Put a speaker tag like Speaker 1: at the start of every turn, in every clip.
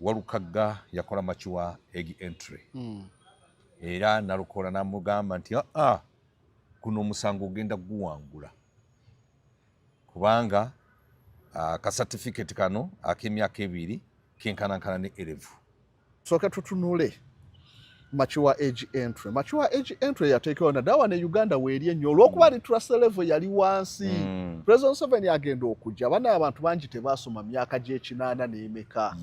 Speaker 1: Walukagga yakola mature age entry era nalukola namugamba nti, "Aa, guno omusango ogenda guwangula kubanga ka certificate kano ak'emyaka 2 kenkanankana ne A level."
Speaker 2: Sooka tutunule mature age entry. Mature age entry yateekewo naddala wano e Uganda weeri ennyo olw'okuba literacy level yali wansi. President Museveni agenda okujja, bana abantu bangi tebaasoma myaka gy'ekinaana n'emeka.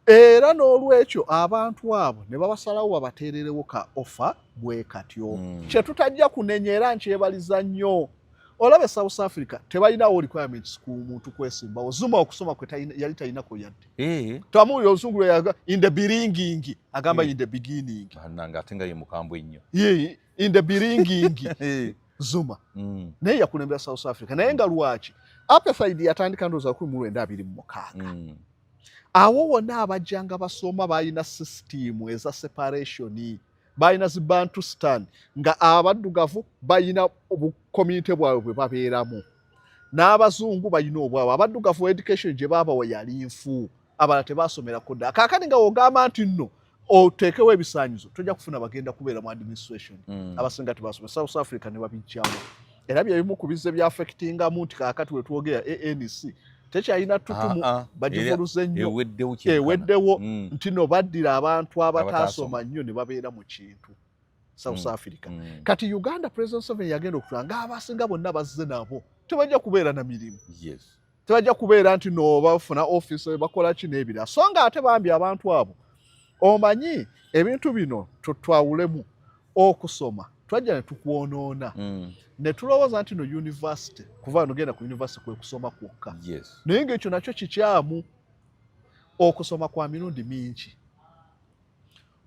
Speaker 2: Era n'olwekyo abantu abo ne babasalawo babateererewo ka offer bwe katyo. Kye tutajja kunenya, era nkyebaliza nnyo. Olaba e South Africa tebalinawo requirements ku muntu kwesimbawo. Zuma okusoma kwe yali talinako yadde. Twamuwulira oluzungu lwe yaga "in the beginning", agamba "in the beginning".
Speaker 1: Bannange, ate nga ye mukambwe ennyo.
Speaker 2: Ye, "in the beginning". Zuma naye yakulembera South Africa, naye nga lwaki apartheid yatandika, ndowooza 1926. Awo wonna abajjanga basoma balina sisitimu eza separation, balina zi Bantustan, nga abaddugavu balina obucommunity bwabwe bwe babeeramu n'abazungu balina obwabwe. Abaddugavu education gye baabawa yali nfu, abalala tebasomerako ddala. Kaakati nga wogamba nti nno oteekewo ebisaanyizo, tojja kufuna bagenda kubeera mu administration. Abasinga tebasoma. South Africa ne babijjawo, era byebimu ku bizze byaffectingamu nti kaakati wetwogera ANC tekyalina tutumu.
Speaker 1: Ah, ah.
Speaker 2: Bagivuluze nnyo.
Speaker 1: Eweddewo kyenkana.
Speaker 2: Eweddewo. Nti no baddira abantu abataasoma
Speaker 1: Abataasoma.
Speaker 2: nnyo ne babeera mu kintu South Africa. Kati Uganda, President Museveni yagenda okutula ng'abasinga bonna bazze nabo tebajja kubeera na mirimu. Tebajja kubeera nti no bafuna office, bakola ki n'ebirala. So nga ate bambi abantu abo, omanyi ebintu bino twawulemu okusoma twajja ne tukwonoona ne tulowooza nti no university, kuva wano genda ku university kwe kusoma kwokka. Naye ng'ekyo nakyo kikyamu. Okusoma kwa mirundi mingi.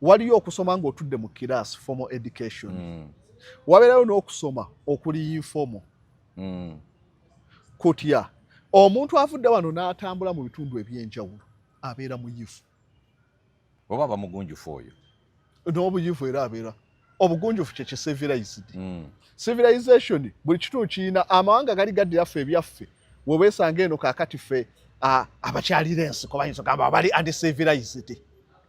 Speaker 2: Waliyo okusoma ng'otudde mu kiraasi, formal education. Wabeerayo n'okusoma okuli informal. Kutya omuntu avudde wano n'atambula mu bitundu ebyenjawulo abeera muyivu.
Speaker 1: Oba aba mugunjufu oyo.
Speaker 2: N'obuyivu, era abeera obugunjufu kye civilized. Civilization, buli kitundu kirina amawanga gali gaddira ffe ebyaffe. Webeesanga eno kaakati ffe abakyalira ensiko bayinza ogamba bali uncivilized.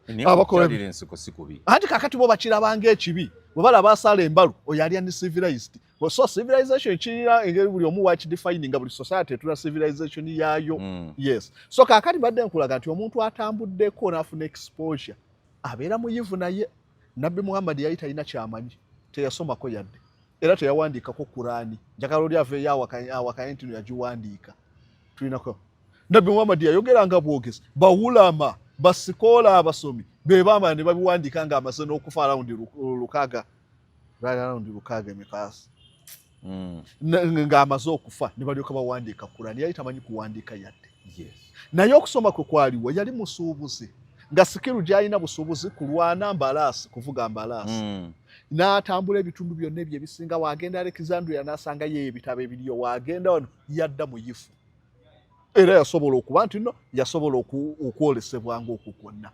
Speaker 1: Naye okukyalira ensiko si kubi.
Speaker 2: Anti kaakati bo bakirabanga ekibi, bwe balaba asala embalu, oyo ali uncivilized. So civilization kirina engeri buli omu wakidefininga, buli society etula civilization yaayo. Yes, so kaakati badde nkulaga nti omuntu atambuddeko n'afuna exposure abeera muyivu. Naye Nabbi Muhammad yali talina kyamanyi, teyasomako yadde, era teyawandiikako Kuraani. Njagala oli aveeyo awakanye nti no yagiwandiika. Tulinako Nabbi Muhammad yayogeranga bwogezi, bawulama basikoola abasomi be baamala ne babiwandiika ng'amaze n'okufa around 600, right around 600 emikaasi ng'amaze okufa ne balyoka bawandiika Kuraani. Yali tamanyi kuwandiika yadde. Naye okusoma kwe kwaliwo, yali musuubuzi nga skill gy'alina busuubuzi, kulwana mbalaasi, kuvuga mbalaasi. N'atambula ebitundu byonna ebyo ebisinga. Waagenda Alexandria n'asangayo ebitabo ebiriyo, waagenda wano yadda muyifu, era yasobola okuba nti no yasobola okwolesebwanga okwo kwonna.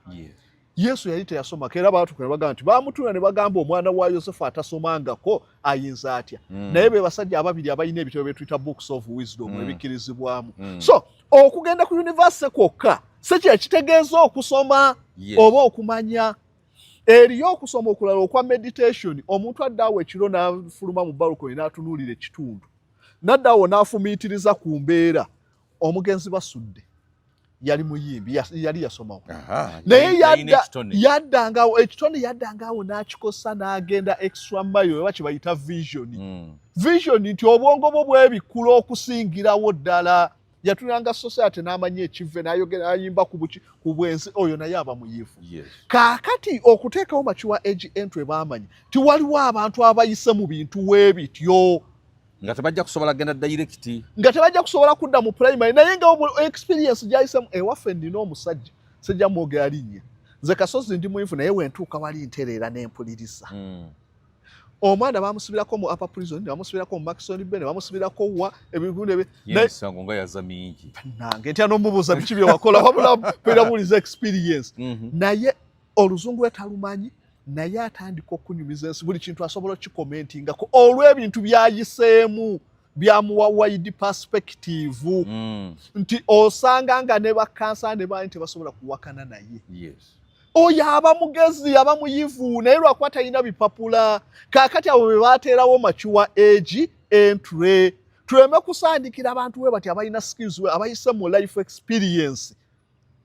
Speaker 2: Yesu yali teyasomako, era baatuka ne bagamba nti baamutula ne bagamba, "Omwana wa Yosefu atasomangako ayinza atya?" Naye be basajja ababiri abalina ebitabo bye tuyita books of wisdom ebikkirizibwamu. So okugenda ku university kwokka si kye kitegeeza okusoma oba okumanya. Eriyo okusoma okulala okwa meditation. Omuntu adde awo ekiro n'afuluma mu balcony n'atunuulira ekitundu, n'adda awo n'afumiitiriza ku mbeera. Omugenzi Basudde yali muyimbi, yali yasomawo. Naye
Speaker 1: yalina ekitone.
Speaker 2: Yaddangawo ekitone, yaddangawo n'akikosa n'agenda extra mile, oba kye bayita vision. Vision nti obwongo bwo bwebikkula okusingirawo ddala. Yatunulanga society n'amanya ekive, n'ayogera, n'ayimba ku buki, ku bwenzi. Oyo naye aba muyivu. Kaakati okuteekawo mature age entry, baamanyi ti waliwo abantu abayise mu bintu weebityo
Speaker 1: nga tebajja kusobola kugenda direct,
Speaker 2: nga tebajja kusobola kudda mu primary, naye nga experience gyayisemu. Ewaffe nnina omusajja, sijja mwogera linnya, nze Kasozi ndi muyivu, naye wentuuka wali ntereera n'empuliriza. Omwana bamusibirako mu upper prison, ne bamusibirako mu Murchison Bay, ne bamusibirako wa ebigundi
Speaker 1: Emisango nga yaza mingi.
Speaker 2: Nange ntya n'omubuuza biki bye wakola, wabula perabuuliza experience. Naye oluzungu lwe talumanyi, naye atandika okunyumiza ensi, buli kintu asobola okicommentingako olw'ebintu byayiseemu. Byamuwa wide perspective nti osanga nga ne bakansa ne baani tebasobola kuwakana naye. Oyo aba mugezi, aba muyivu, naye lwakuba talina bipapula. Kaakati abo be bateerawo mature age entry, tuleme kusandikira abantu we bati abalina skills, we abayise mu life experience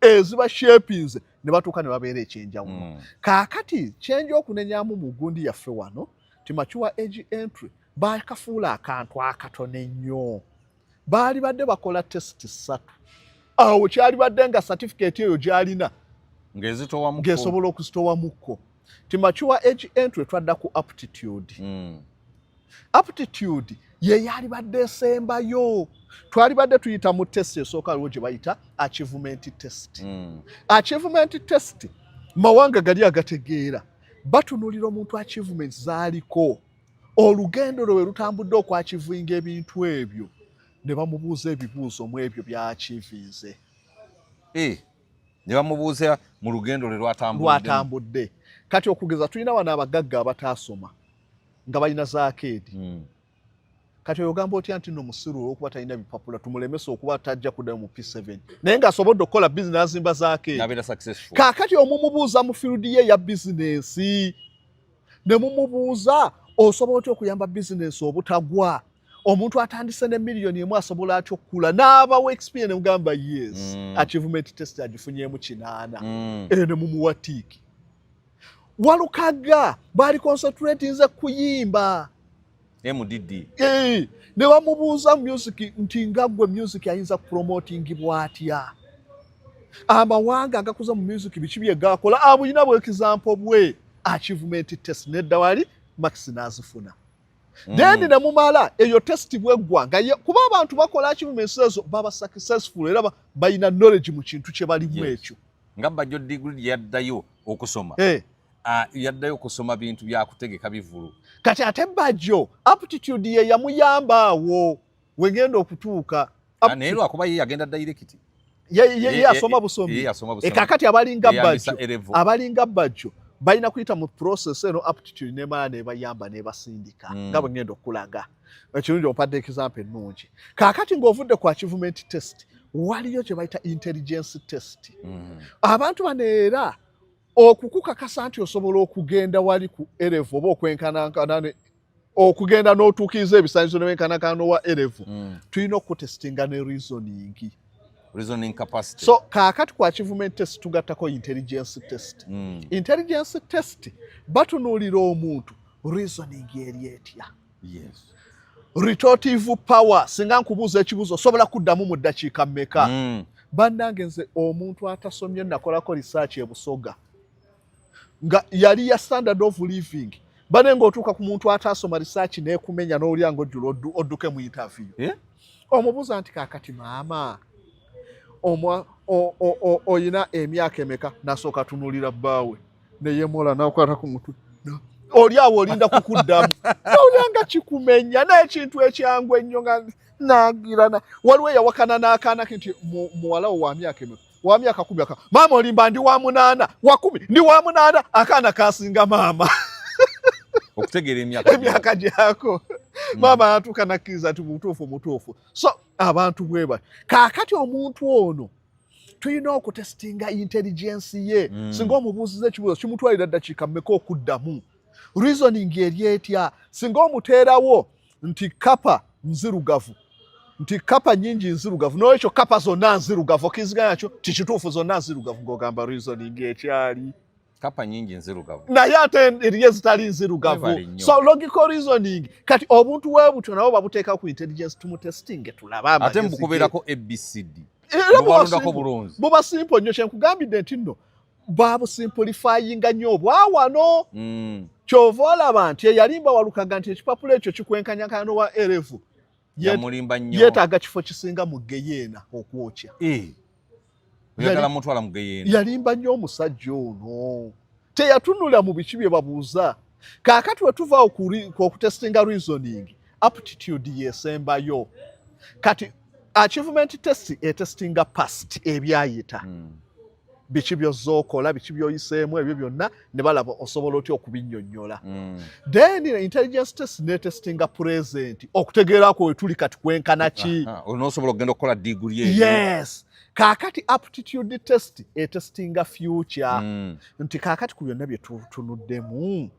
Speaker 2: eziba shapings ne batuuka ne babeera ekyenjawulo. Kaakati kyenja okunenyamu mu gundi yaffe wano ti mature age entry bakafuula akantu akatono ennyo. Baali badde bakola test ssatu, awo kyali badde nga certificate eyo gy'alina
Speaker 1: ng'ezitowamuko,
Speaker 2: ng'esobola okuzitowamukko. Ti mature age entry twadda ku aptitude. Aptitude ye yali badde esembayo. Twali badde tuyita mu test esooka, aliwo gye bayita achievement test. Achievement test, mawanga gali agategeera batunulira omuntu achievements zaaliko, olugendo lwe lutambudde okwachievinga ebintu ebyo, ne bamubuuza ebibuuzo mu ebyo byachievinze.
Speaker 1: Eh, ne bamubuuza mu lugendo lwe lwatambudde.
Speaker 2: Lwatambudde. Kati okugeza tulina wano abagagga abataasoma nga balina za arcade. Kati oyo ogamba otya nti nno musiru olwokuba talina bipapula, tumulemese okuba tajja kuddayo mu P7, naye ng'asobodde okukola bizinesi, azimba za arcade?
Speaker 1: N'abeera successful.
Speaker 2: Kaakati omumubuuza mu field ye ya bizinensi, ne mumubuuza, osobola otya okuyamba bizinensi obutagwa? Omuntu atandise ne miliyoni 1 asobola atya okukula n'abawo experience? Nemugamba yes. Achievement test agifunyeemu 80. Eyo ne mumuwa tick. Walukaga baali concentratinze kuyimba.
Speaker 1: MDD.
Speaker 2: Eh, ne bamubuuza music nti nga gwe music ayinza kupromotingibwa atya? Amawanga agakuza mu music biki bye gakola? Abulina bwe example bwe achievement test nedda wali marks n'azifuna. Then ne mumala eyo test bweggwa nga kuba abantu bakola achievements ezo baba successful era balina knowledge mu kintu kye balimu. Ekyo.
Speaker 1: Nga Bajjo degree yaddayo okusoma.
Speaker 2: Eh.
Speaker 1: Ah, yaddayo okusoma bintu byakutegeka bivulu.
Speaker 2: Kati ate Bajjo aptitude ye yamuyamba awo wegenda okutuuka.
Speaker 1: Ah, naye lwakuba ye yagenda direct.
Speaker 2: Ye asoma busomi.
Speaker 1: Ye yasoma busomi.
Speaker 2: Kakati abalinga
Speaker 1: Yeyambisa
Speaker 2: Bajjo
Speaker 1: A level.
Speaker 2: Abalinga Bajjo balina kuyita mu process eno, aptitude nemala nebayamba nebasindika. Nga bwe ngenda okulaga ekirungi, ompadde example ennungi. Kaakati ng'ovudde ku achievement test, waliyo kye bayita intelligence test. Abantu bano era okukukakasa nti osobola okugenda wali ku A level oba okwenkanankana okugenda n'otuukiriza ebisaanyizo newenkanankana n'owa A level, tulina okutestinga ne reasoning.
Speaker 1: Reasoning capacity.
Speaker 2: So kaakati ku achievement test tugattako intelligence test. Intelligence test batunuulira omuntu reasoning eri etya, retortive power, singa nkubuuza ekibuuzo osobola kuddamu mu ddakiika mmeka? Bannange, nze omuntu atasomye nakolako research e Busoga nga yali ya standard of living, bane ng'otuuka ku muntu atasoma, research neekumenya n'olya ng'ojjula odduke mu interview.
Speaker 1: Eh?
Speaker 2: Omubuuza nti, kaakati maama oyina emyaka emeka? Nasooka tunuulira bbaawe neyemola nakwata ku mutwe. Oli awo olinda kukuddamu, olya nga kikumenya n'ekintu ekyangu ennyo nga nagira. Waliwo eyawakana n'akaana ke nti muwala wo wa myaka emeka? Wa myaka 10. Aka maama olimba, ndi wa 8, wa 10, ndi wa 8. Akaana kasinga maama
Speaker 1: okutegeera emyaka.
Speaker 2: Emyaka gyako. Maama atuuka nakkiriza nti mutuufu, mutuufu. So abantu bwe bati. Kaakati omuntu ono tulina okutestinga intelligence ye. Singa omubuuziza ekibuuzo kimutwalira ddakiika mmeka okuddamu? Reasoning eri etya? Singa omuteerawo nti kapa nzirugavu, nti kapa nyingi nzirugavu, nolwekyo kapa zonna nzirugavu, okkiriziganya nakyo tikituufu zonna nzirugavu, ng'ogamba reasoning ekyali?
Speaker 1: Kapa nyingi nzirugavu.
Speaker 2: Naye ate eriyo ezitali nzirugavu.
Speaker 1: Webale nnyo.
Speaker 2: So logical reasoning, kati obuntu bwe butyo nabo babuteeka ku intelligence, tumutestinge tulabe
Speaker 1: Ate
Speaker 2: amagezi ge.
Speaker 1: mbukubeerako ABCD.
Speaker 2: Era buba
Speaker 1: Mubalondako
Speaker 2: simple.
Speaker 1: bulunzi.
Speaker 2: Buba simple nnyo. Kyenkugambidde nti nno babusimplifyinga nnyo obwawano. Kyova olaba nti eyalimba Walukaga nti ekipapula ekyo kikwenkanyankana n'owa A level
Speaker 1: Yamulimba nnyo.
Speaker 2: Yeetaaga kifo kisinga mu geyeena okwokya.
Speaker 1: Eh. Oyagala mutwala mu geyeena.
Speaker 2: Yalimba nnyo omusajja ono, teyatunula mu biki bye babuuza. Kaakati we tuva okutestinga reasoning, aptitude yesembayo. Kati achievement test etestinga past, ebyayita. Biki byozookola, biki byoyiseemu, ebyo byonna ne balaba osobola otya okubinnyonnyola. Then intelligence test netestinga present, okutegeerako wetuli kati kwenkana ki.
Speaker 1: Onosobola okugenda okukola diguri eyo.
Speaker 2: Yes. Kaakati aptitude test etestinga future, nti kaakati ku byonna bye tutunuddemu,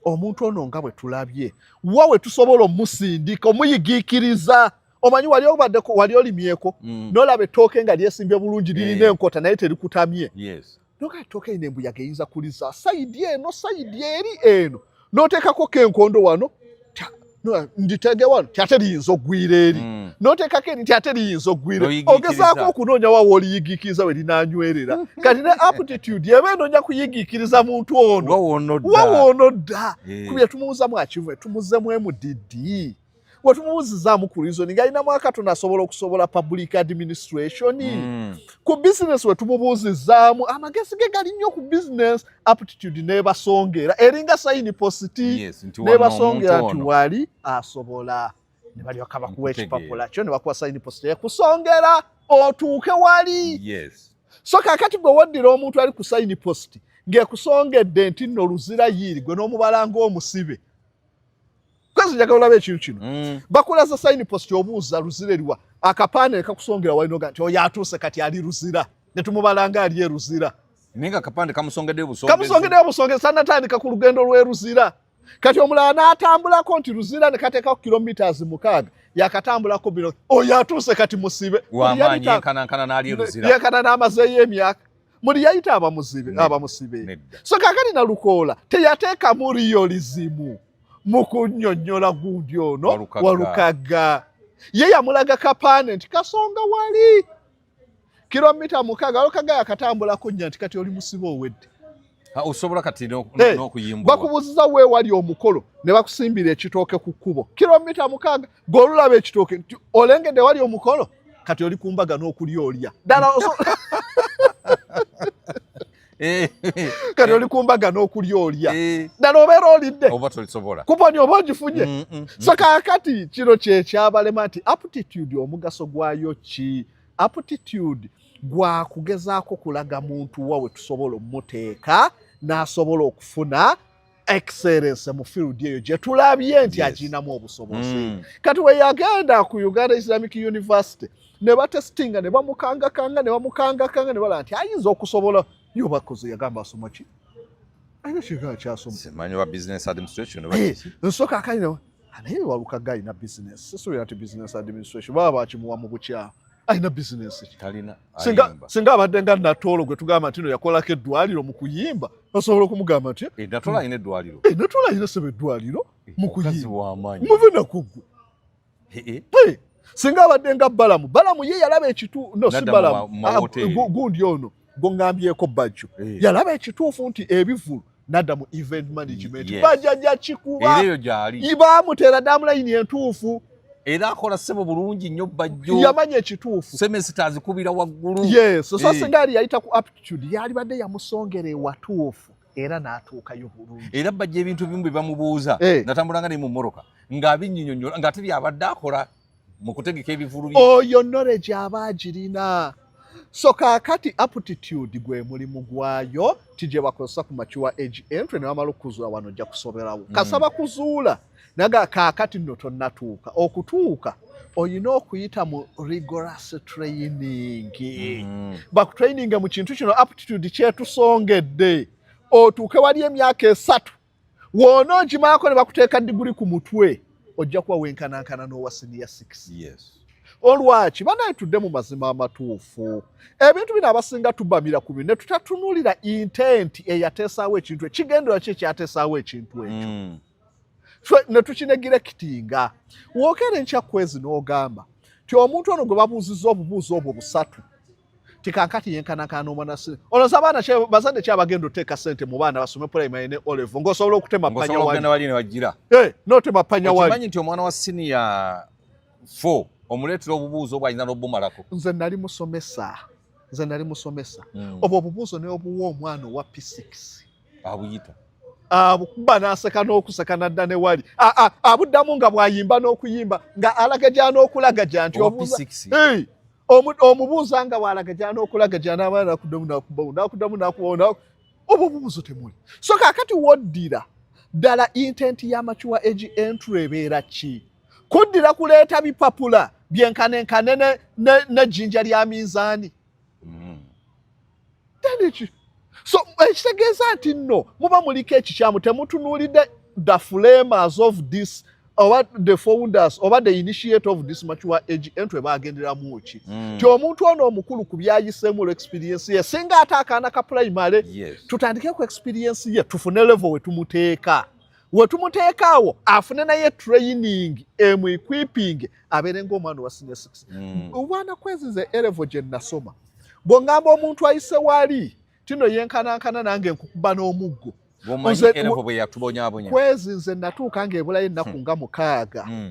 Speaker 2: omuntu ono nga bwe tulabye, wa we tusobola omusindika, omuyigiikiriza. Omanyi wali obaddeko, wali olimyeko, nolaba ettooke nga lyesimbye bulungi, lirina enkota naye terikutamye. Noga ettooke lino embuyaga eyinza kuliza side eno, side eri eno, n'oteekako kenkondo wano, nditege wano, ti ate liyinza okugwira eri. N'oteekako eri, nti ate liyinza okugwira.
Speaker 1: N'oyigiikiriza.
Speaker 2: Ogezaako okunoonya wa wooliyigiikiriza we linaanywerera. Kati ne aptitude eba enoonya kuyigiikiriza muntu ono
Speaker 1: wa wonodda.
Speaker 2: Wa woonodda. Ku bye tumubuuzamu akive, tumuzzemu MDD, we tumubuuzizaamu ku reasoning alinamu akatono, asobola okusobola public administration. Ku business we tumubuuzizaamu, amagezi ge gali nnyo ku business. Aptitude n'ebasongera, eringa sign post,
Speaker 1: Yes, nti wano
Speaker 2: n'ebasongera
Speaker 1: omuntu
Speaker 2: nti
Speaker 1: ono.
Speaker 2: wali asobola, ne balyoka bakuwa
Speaker 1: Nkutegeera.
Speaker 2: ekipapula kyo, ne bakuwa sign post ekusongera otuuke wali. So kakati gwe woddira omuntu ali ku sign post ng'ekusongedde nti nno Luzira yiiri, gwe n'omubala ng'omusibe. Kwezi njagala olaba ekintu kino. Bakulaza sign post, obuuza Luzira eriwa, akapaane kakusongera walinoga nti oyo atuuse kati ali Luzira, ne tumubala nga ali e Luzira.
Speaker 1: Naye nga akapande kamusongeddeyo busongezi.
Speaker 2: Kamusongeddeyo busongezi, tanatandika ku lugendo lw'e Luzira. Kati omulala n'atambulako nti Luzira ne kateekako kilometers 6, yakatambulako bino, oyo atuuse kati musibe.
Speaker 1: Wamaanyi, yenkanankana n'ali e Luzira.
Speaker 2: Yenkana n'amazeeyo emyaka muli yayita abamuzibe, abamusibe.
Speaker 1: Nedda.
Speaker 2: So kakati Nalukoola teyateekamu realism mu kunnyonnyola gundi ono.
Speaker 1: Walukagga.
Speaker 2: Walukagga ye yamulaga kapaane nti kasonga wali kilomita 6, Walukagga yakatambulako 4, nti kati oli musibe, owedde.
Speaker 1: Osobola kati n'okuyimbulwa.
Speaker 2: Bakubuuziza weewali omukolo, ne bakusimbira ekitooke ku kkubo kilomita 6, gweolulaba ekitooke nti olengedde wali omukolo, kati oli ku mbaga n'okulya olya ddala. Kati oli ku mbaga n'okulya olya ddala, obeera olidde.
Speaker 1: Oba tolisobola.
Speaker 2: Kuponi oba ogifunye. So kaakati kino kyekyabalema nti aptitude omugaso gwayo ki? Aptitude gwakugezaako kulaga muntu wa we tusobola omuteeka n'asobola okufuna excellence mu field eyo gye tulabye nti agirinamu obusobozi. Kati we yagenda ku Uganda Islamic University ne batestinga, ne bamukangakanga, ne bamukangakanga, ne balaba nti ayinza okusobola. Yo bakoze, yagamba asoma ki? Alina kigaa kyasoma.
Speaker 1: Simanyi oba business administration oba kiki.
Speaker 2: Nsooka akali naye Walukaga alina business, sisuubira nti business administration baba bakimuwa mu bukyamu. Alina business ki?
Speaker 1: Talina.
Speaker 2: Singa
Speaker 1: Ayimba.
Speaker 2: Singa abadde nga Natoolo gwe tugamba nti no yakolako eddwaliro mu kuyimba, osobola okumugamba nti
Speaker 1: Natoolo alina eddwaliro.
Speaker 2: Natoolo alina seba eddwaliro mu
Speaker 1: Omukazi
Speaker 2: kuyimba.
Speaker 1: w'amaanyi.
Speaker 2: Muve nakugwe.
Speaker 1: Eh.
Speaker 2: Singa abadde nga Balamu, Balamu ye yalaba ekitu no si
Speaker 1: Nadda mu
Speaker 2: Balamu
Speaker 1: mu mawoteeri.
Speaker 2: Gundi ono gwoŋŋambyeko Bajjo yalaba ekituufu nti ebivulu, nadda mu event management. Bajjajja kikuba.
Speaker 1: Era eyo gy'ali.
Speaker 2: Bamuteera damulayini entuufu.
Speaker 1: Era akola ssebo bulungi nnyo Bajjo.
Speaker 2: Yamanya ekituufu.
Speaker 1: Semester azikubira waggulu.
Speaker 2: Yes. So singa ali yayita ku aptitude, yalibadde yamusongera ewatuufu era n'atuukayo bulungi.
Speaker 1: Era Bajjo ebintu bimu bye bamubuuza, natambulanga ne mu mmoroka ng'abinnyonyola ng'ate byabadde akola mu kutegeka ebivulu bye.
Speaker 2: Oyo knowledge aba agirina. So kaakati aptitude gwe mulimu gwayo ti gye bakozesa ku mature age entry, ne bamala okuzuula wano ojja kusoberawo. Kasaba kuzuula naga kaakati nno tonnatuuka okutuuka, olina okuyita mu rigorous training. Bakutraininga mu kintu kino aptitude kyetusongedde, otuuke wali emyaka 3, wona ogimalako ne bakuteeka diguli ku mutwe, ojja kuba wenkanankana n'owa senior 6. Olwaki banaye tudde mu mazima amatuufu, ebintu bino abasinga tubamira ku bino ne tutatunuulira intent eyateesaawo ekintu, ekigendera ki ekyateesaawo ekintu ekyo. Ne tukinegirekitinga. Wookera enkya kwezi n'ogamba ti omuntu ono gwe babuuzizza obubuuzo obwo busatu, tikankati yenkanankana n'omwana si olowooza abaana bazadde kyabagenda oteeka ssente mu baana basome primary ne O level ng'osobola okutema panya
Speaker 1: Ng'osobola
Speaker 2: wali.
Speaker 1: okugenda wali ne wagira.
Speaker 2: N'otema panya wali.
Speaker 1: Okimanyi nti omwana wa senior 4 omuleetera obubuuzo obwayinza n'obumalako.
Speaker 2: Nze nali musomesa, nze nali musomesa. Obwo obubuuzo ne obuwa omwana owa P6,
Speaker 1: Abuyita.
Speaker 2: Abukuba n'aseka n'okuseka nadda ne wali abuddamu nga bw'ayimba n'okuyimba nga alagaja n'okulagaja nti
Speaker 1: Owa
Speaker 2: obuuza
Speaker 1: P6.
Speaker 2: Hey, Omubuuza nga bw'alagajana n'okulagajana n'amala nakuddamu nakubawo, nakuddamu nakubawo. Obwo obubuuzo temuli. So kaakati woddira ddala intent ya mature age entry ebeera ki? Kuddira kuleeta bipapula byenkanenkane nejjinja lya minzaani. Then so ekitegeeza nti nno muba muliko ekikyamu, temutunuulidde the framers of this oba the founders oba the initiator of this mature age entry bagenderamu ki. Ti omuntu ono omukulu ku byayiseemu olw experience ye, singa ate akaana ka primary, tutandike ku experience ye, tufune level wetumuteeka, wetumuteeka awo afune naye training emu equipping abeere ng'omwana wa senior six. Obwana kwezize A level gye nasoma, bw'ongamba omuntu ayise wali tino yenkanankana nange nkukuba n'omuggo.
Speaker 1: Bw'omanyi A level bwe yatubonyaabonya.
Speaker 2: Kwezi nze natuuka ng'ebulayo ennaku nga 6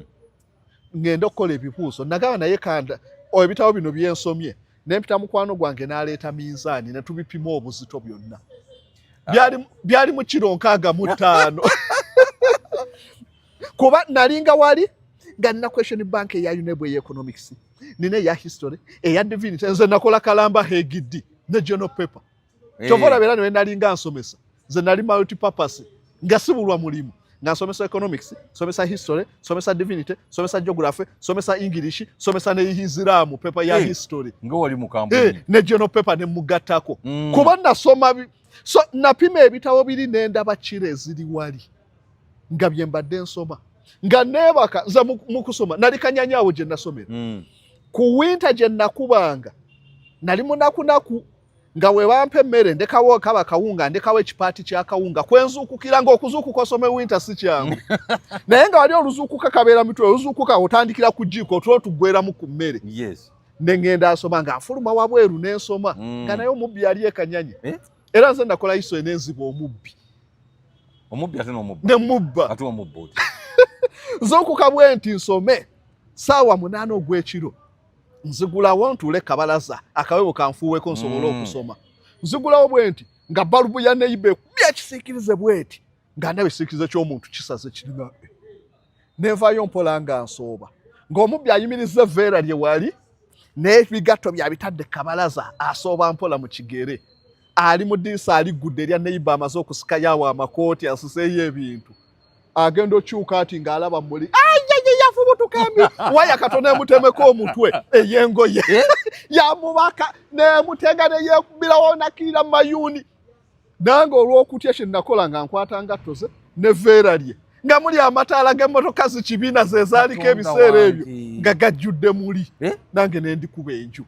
Speaker 2: ngenda okukola ebibuuzo. Nagamba naye kanda ebitabo bino byensomye, nempita mukwano gwange n'aleeta minzaani ne tubipima obuzito byonna. Byali mu kiro 65, kuba nalinga wali nga nina question bank eya UNEB, eya economics, nina eya history, eya divinity. Nze nakola kalamba hegidi ne general paper. Kyova olaba era niwe nalinga nsomesa, nze nali multipurpose nga sibulwa mulimu, nga nsomesa economics, nsomesa history, nsomesa divinity, nsomesa geography, nsomesa English, nsomesa ne Islam paper ya history.
Speaker 1: Nga wali mukambwe.
Speaker 2: Ne general paper ne mugattako. Kuba nasoma so napima ebitabo biri nendaba kiro eziri wali nga bye mbadde nsoma nga neebaka. Nze mu kusoma nali kanyanyaawo gye nasomera. Ku winter gye nakubanga nali munakunaku, nga we bampa emmere ndekawo kaba kawunga, ndekawo ekipaati kya kawunga kwenzuukukira, ng'okuzuukuka osome winter si kyangu, naye nga wali oluzuukuka kabeera mitwe, oluzuukuka otandikira ku jjiiko, otulo tuggweramu ku mmere. Ne ŋŋenda nsoma nga nfuluma wabweru n'ensoma. Nga naye omubbi yali ekanyanye.
Speaker 1: Eh?
Speaker 2: Era nze nakola iso n'enziba omubbi.
Speaker 1: Omubbi ate n'omubba?
Speaker 2: Ne mubba.
Speaker 1: Ate omubba oti?
Speaker 2: Nzuukuka bwe nti nsome saawa 8 ogw'ekiro, nzigulawo ntuule kabalaza akawebo kanfuuweko nsobole okusoma. Nzigulawo bwe nti nga balubu ya neighbour ekubye ekisiikirize bweti, nga ndaba ekisiikirize ky'omuntu kisaze kirina. Nenvaayo mpola nga nsooba, ng'omubbi ayimiriza evveera lye wali n'ebigatto byabitadde kabalaza, asooba mpola mu kigere, ali mu ddirisa aliggudde erya neighbour, amaze okusikayo amakooti, asiseeyo ebintu, agenda okyuka ati ng'alaba muli ayeye, yafubutuka emi waya katono emutemeko omutwe ey'engoye.
Speaker 1: Eh?
Speaker 2: Yamubaka nemutega neyekubirawo nakirira mu mayuuni. Nange olw'okutya kye nakola nga nkwata ngatto ze neveera lye nga muli amataala g'emmotoka zikibiina ze zaaliko
Speaker 1: Katonda
Speaker 2: ebiseera ebyo
Speaker 1: wange.
Speaker 2: nga gajjudde muli.
Speaker 1: Eh?
Speaker 2: Nange nendikuba enju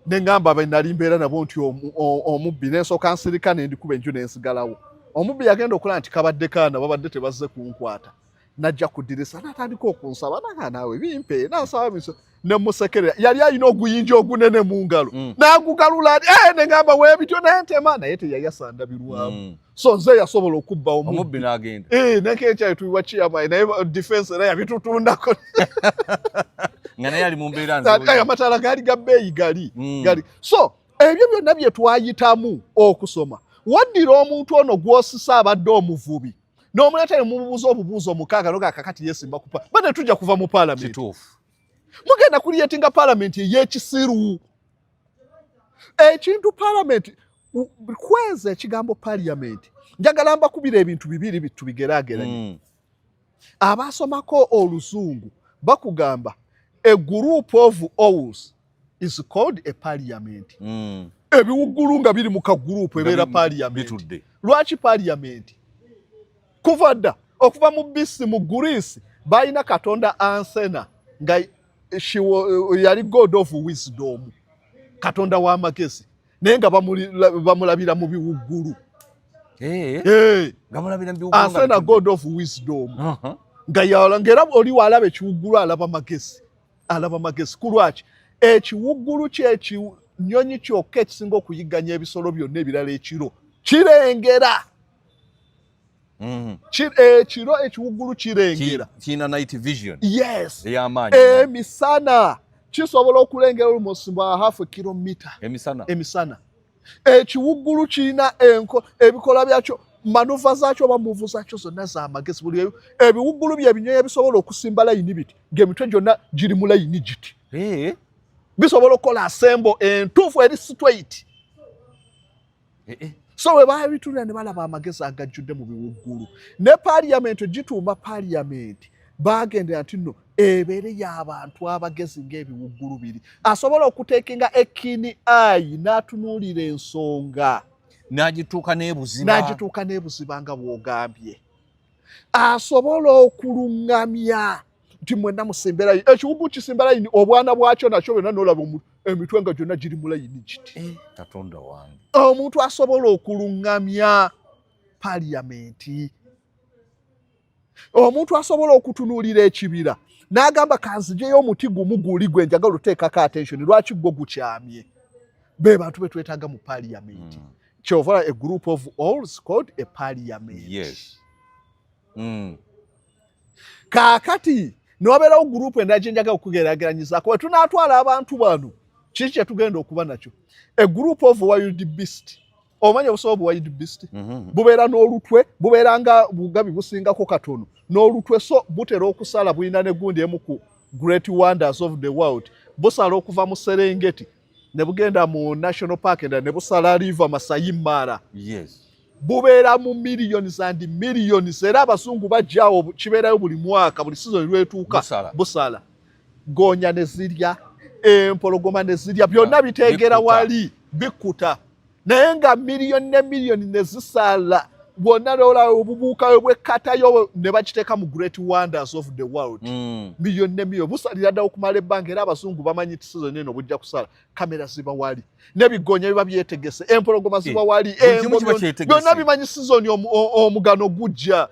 Speaker 2: neŋŋamba be nali mbeera nabo nti omubbi, nensooka nsirika nendikuba enju nensigalawo. Omubbi yagenda okulaba nti kabadde kaana babadde tebazze kunkwata, najja ku ddirisa natandika okunsaba, naga naawe bimpe, nansaba biso nemusekerera. Yali alina oguyinja ogunene mu ngalo n'agugalula ati eh, neŋŋamba weebityo nentema, naye teyayasa ndabirwamu. So nze yasobola okubba omubbi.
Speaker 1: Omubbi n'agenda.
Speaker 2: Eh, nekekyayi tubiwa chairman, naye defense era yabitutundako.
Speaker 1: Nga naye ali mu mbeera nzibu.
Speaker 2: Amataala gaali ga bbeeyi gali gali. So ebyo byonna bye twayitamu okusoma, waddira omuntu ono gw'osisa abadde omuvubi n'omuleeta ne mumubuuza obubuuzo 6 noga kakati yeesimba kupa bane tujja kuva mu paalamenti. Mugenda kucreatinga paalamenti ey'ekisiru. Ekintu paalamenti kweza ekigambo paaliyamenti, njagala mbakubira ebintu bibiri tubigeraageranye. Abasomako oluzungu bakugamba a group of owls is called a parliament. Ebiwuggulu nga biri mu kagurupu ebeera parliament.
Speaker 1: Bitudde.
Speaker 2: Lwaki parliament? Kuva dda, okuva mu bisi mu Greece, balina katonda Athena nga yali god of wisdom, katonda w'amagezi, naye nga bamulabira mu biwuggulu.
Speaker 1: Eh,
Speaker 2: Eh,
Speaker 1: nga mulabira mu biwuggulu nga
Speaker 2: Athena,
Speaker 1: bitudde.
Speaker 2: god of wisdom. Nga yala ngera oli walaba ekiwuggulu alaba magezi, alaba magezi. Ku lwaki ekiwuggulu kyekinyonyi kyokka ekisinga okuyigganya ebisolo byonna ebirala? Ekiro kirengera. Ekiro ekiwuggulu kirengera.
Speaker 1: Kirina night vision
Speaker 2: Yes.
Speaker 1: ey'amaanyi.
Speaker 2: Emisana kisobola okulengera almost ba half a kilometer.
Speaker 1: Emisana.
Speaker 2: Emisana ekiwuggulu kirina enko ebikola byakyo, manoeuvre zaakyo oba move zaakyo zonna z'amagezi. Buli ebiwuggulu bye binyonyi ebisobola okusimba layini biti ng'emitwe gyonna giri mu layini giti.
Speaker 1: Eh,
Speaker 2: Bisobola okukola assemble entuufu eri straight. So we babitulira ne balaba amagezi agajjudde mu biwuggulu. Ne parliament gituuma parliament, bagendera nti nno ebeere y'abantu abagezi ng'ebiwuggulu biri, asobola okuteekinga a keen eye n'atunuulira ensonga.
Speaker 1: N'agituuka n'ebuziba.
Speaker 2: N'agituuka n'ebuziba nga bw'ogambye, asobola okuluŋŋamya nti mwenna musimbe layini. Ekiwugulu kisimba layini, obwana bwakyo nakyo byonna, n'olaba emitwe nga gyonna giri mu layini giti.
Speaker 1: Katonda wange!
Speaker 2: Omuntu asobola okuluŋŋamya paliyamenti, omuntu asobola okutunuulira ekibira n'agamba, "Kanzijeyo omuti gumu guli gwe njagala oteekako attention, lwaki gwo gukyamye?" Be bantu be twetaaga mu paliyamenti. Kyova a group of owls called a parliament. Kaakati newabeerawo group endala gye njagala okugeraageranyizaako. Bwe tunaatwala abantu bano, kiki kye tugenda okuba nakyo? A group of wild beast. Omanyi obusobo bu wild beast?
Speaker 1: Mhm.
Speaker 2: Bubeera n'olutwe, bubeera nga bugabi busingako katono n'olutwe, so butera okusala. Bulina negundi emu ku great wonders of the world. Busala okuva mu Serengeti ne bugenda mu national park endala, ne busala River Masai Mara. Bubeera mu millions and millions, era abazungu bajjaawo, kibeerayo buli mwaka, buli season lwetuuka.
Speaker 1: Busala.
Speaker 2: Busala gonya ne zirya, empologoma ne zirya, byonna biteegera.
Speaker 1: Bikkuta.
Speaker 2: Wali bikkuta, naye nga miliyoni ne miliyoni ne zisala bwonna, loola obubuukayo bwekkatayo ne bakiteeka mu great wonders of the world. Miliyoni ne miliyoni busalira ddala okumala ebbanga, era abazungu bamanyi nti season eno bujja kusala. Kamera ziba wali, n'ebigonya biba byetegese, empologoma ziba wali.
Speaker 1: Buli kimu
Speaker 2: engo
Speaker 1: kiba kyetegese.
Speaker 2: Byonna bimanyi season omugano gujja.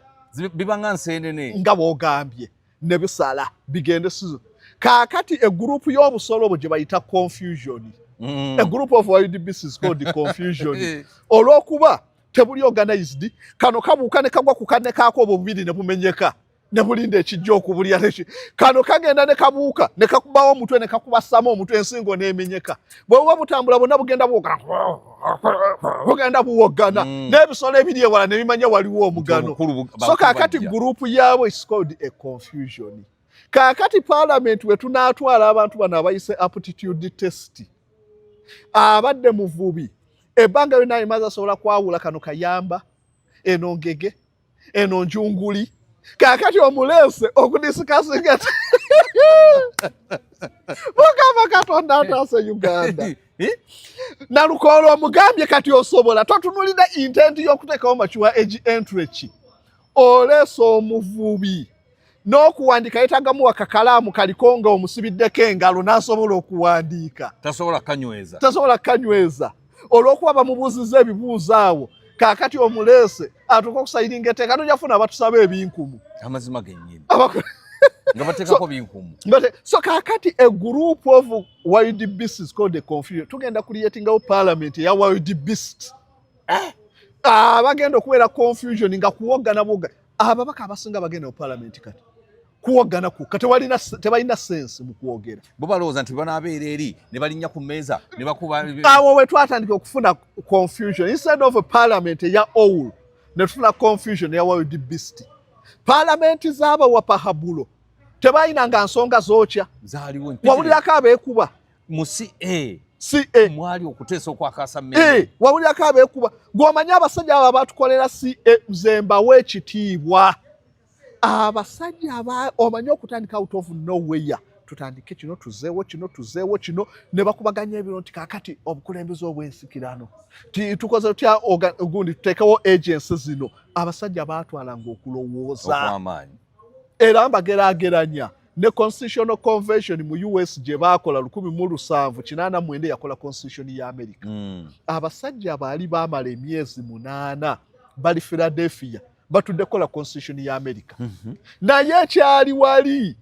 Speaker 1: Biba nga nseenene.
Speaker 2: Nga bw'ogambye, ne bisala bigende season. Kaakati e group y'obusolo obwo gye bayita confusion. A group of wild beasts is called confusion, olw'okuba tebuli organized. Kano kabuuka ne kagwa ku kanne kaako, obwo bubiri ne bumenyeka ne bulinda ekijja okubulya neki. Kano kagenda ne kabuuka ne kakubawo omutwe ne kakubassamu omutwe, ensingo n'emenyeka. Bwe buba butambula bwonna bugenda buwogana, bugenda buwogana. N'ebisolo ebiri ewala ne bimanya waliwo omugano.
Speaker 1: Obukulu
Speaker 2: So
Speaker 1: bakulu
Speaker 2: kaakati
Speaker 1: bajja.
Speaker 2: Group yaabwe is called a confusion. Kaakati parliament we tunaatwala abantu bano abayise aptitude test, abadde muvubi ebbanga lyonna limaze, asobola kwawula kano kayamba, eno ngege, eno njunguli. Kaakati omuleese okudiscussinga, mukama Katonda ataase Uganda.
Speaker 1: Eh?
Speaker 2: Nalukoola omugambye kati osobola totunulira intent y'okuteekawo mature age entry ki. Oleese omuvubi n'okuwandiika yeetagamu akakalaamu kaliko nga omusibiddeko engalo n'asobola okuwandiika.
Speaker 1: Tasobola kanyweza.
Speaker 2: Tasobola kanyweza olw'okuba bamubuuzizza ebibuuzo awo. Kaakati omuleese atuuka okusigninga etteeka, tojafuna abatusaba ebinkumu.
Speaker 1: Amazima gennyini, nga bateekako binkumu.
Speaker 2: So kaakati a group of wild beasts is called a confusion. Tugenda creatingawo parliament eya wild beast, abagenda okubeera confusion nga kuwoggana bwoga. Ababaka abasinga bagenda mu parliament kati kuwoggana kwokka, tebalina sense mu kwogera.
Speaker 1: Bo balowooza nti banaabeera eri ne balinnya ku mmeeza ne bakuba.
Speaker 2: Awo we twatandika okufuna confusion. Instead of a parliament eya owl, ne tufuna confusion eya wild beast. Parliament z'abawapahabulo tebalinanga nsonga zookya.
Speaker 1: Zaaliwo.
Speaker 2: Wawulirako abeekuba?
Speaker 1: Mu CA.
Speaker 2: CA.
Speaker 1: Mwali okuteesa okwakasa mmere.
Speaker 2: Wawulirako abeekuba? Gw'omanyi abasajja abo abatukolera CA, nze mbawa ekitiibwa. Abasajja aba omanyi okutandika out of nowhere, tutandike kino, tuzeewo kino, tuzeewo kino, ne bakubaganya ebiro nti kaakati obukulembeze obw'ensikirano tukoze tutya, gundi tuteekewo agency zino. Abasajja baatwalanga okulowooza
Speaker 1: okw'amaanyi.
Speaker 2: Era mbageraageranya ne Constitutional Convention mu US gye baakola 1789, yakola constitution ya America. Abasajja baali baamala emyezi 8 bali Philadelphia batudde kukola constitution ya America. Naye ekyali wali,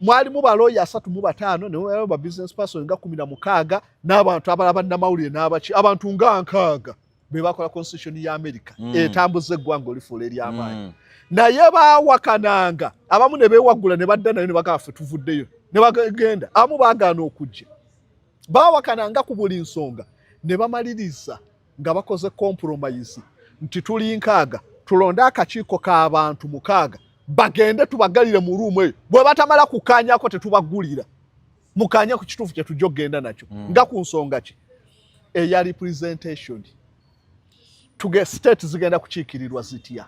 Speaker 2: mwalimu balooya 35, ne ba business person nga 16, n'abantu abalala bannamawulire n'abaki, abantu nga 60 be bakola constitution ya America etambuza eggwanga olifuula ery'amaanyi. Naye baawakananga, abamu ne beewaggula ne badda nayo ne bagamba, "Ffe tuvuddeyo," ne bagenda. Abamu baagaana okujja, baawakananga ku buli nsonga, ne bamaliriza nga bakoze compromise nti tuli 60, tulonde akakiiko k'abantu 6, bagende tubagalire mu room eyo, bwe batamala kukkaanyako tetubagulira. Mukanye ku kituufu kye tujja okugenda nakyo. Nga ku nsonga ki eya representation, tuge state zigenda kukiikirirwa zitya?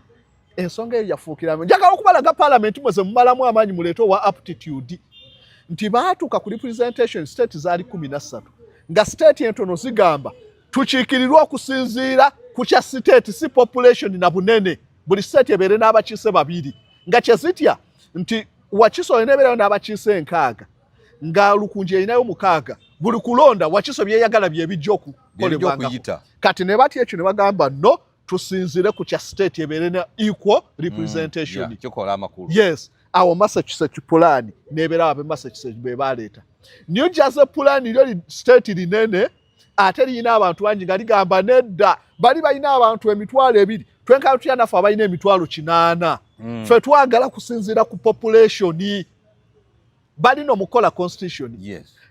Speaker 2: Ensonga eyo yafuukiramu. Njagala okubalaga parliament mweze mumalamu amaanyi, muleete owa aptitude nti baatuuka ku representation, state zaali 13, nga state entono zigamba tukiikirirwa okusinziira ku kya state, si population na bunene. Buli state ebeere n'abakiise babiri, nga kyezitya nti Wakiso eneebeerayo n'abakiise 60, nga Lukunji erinayo 6. Buli kulonda Wakiso byeyagala byebijja okukolebwangako. Kati ne batya ekyo ne bagamba, no, tusinzire ku kya state, ebeere na equal representation.
Speaker 1: Kikola amakulu.
Speaker 2: Yes, awo Massachusetts plan nebeera, abe Massachusetts be baleeta. New Jersey plan lyo state linene ate liyina abantu bangi, nga ligamba nedda, bali balina abantu 20,000, twenkana tutya naffe abalina 800,000? Ffe twagala kusinziira ku population. Balina omukola constitution.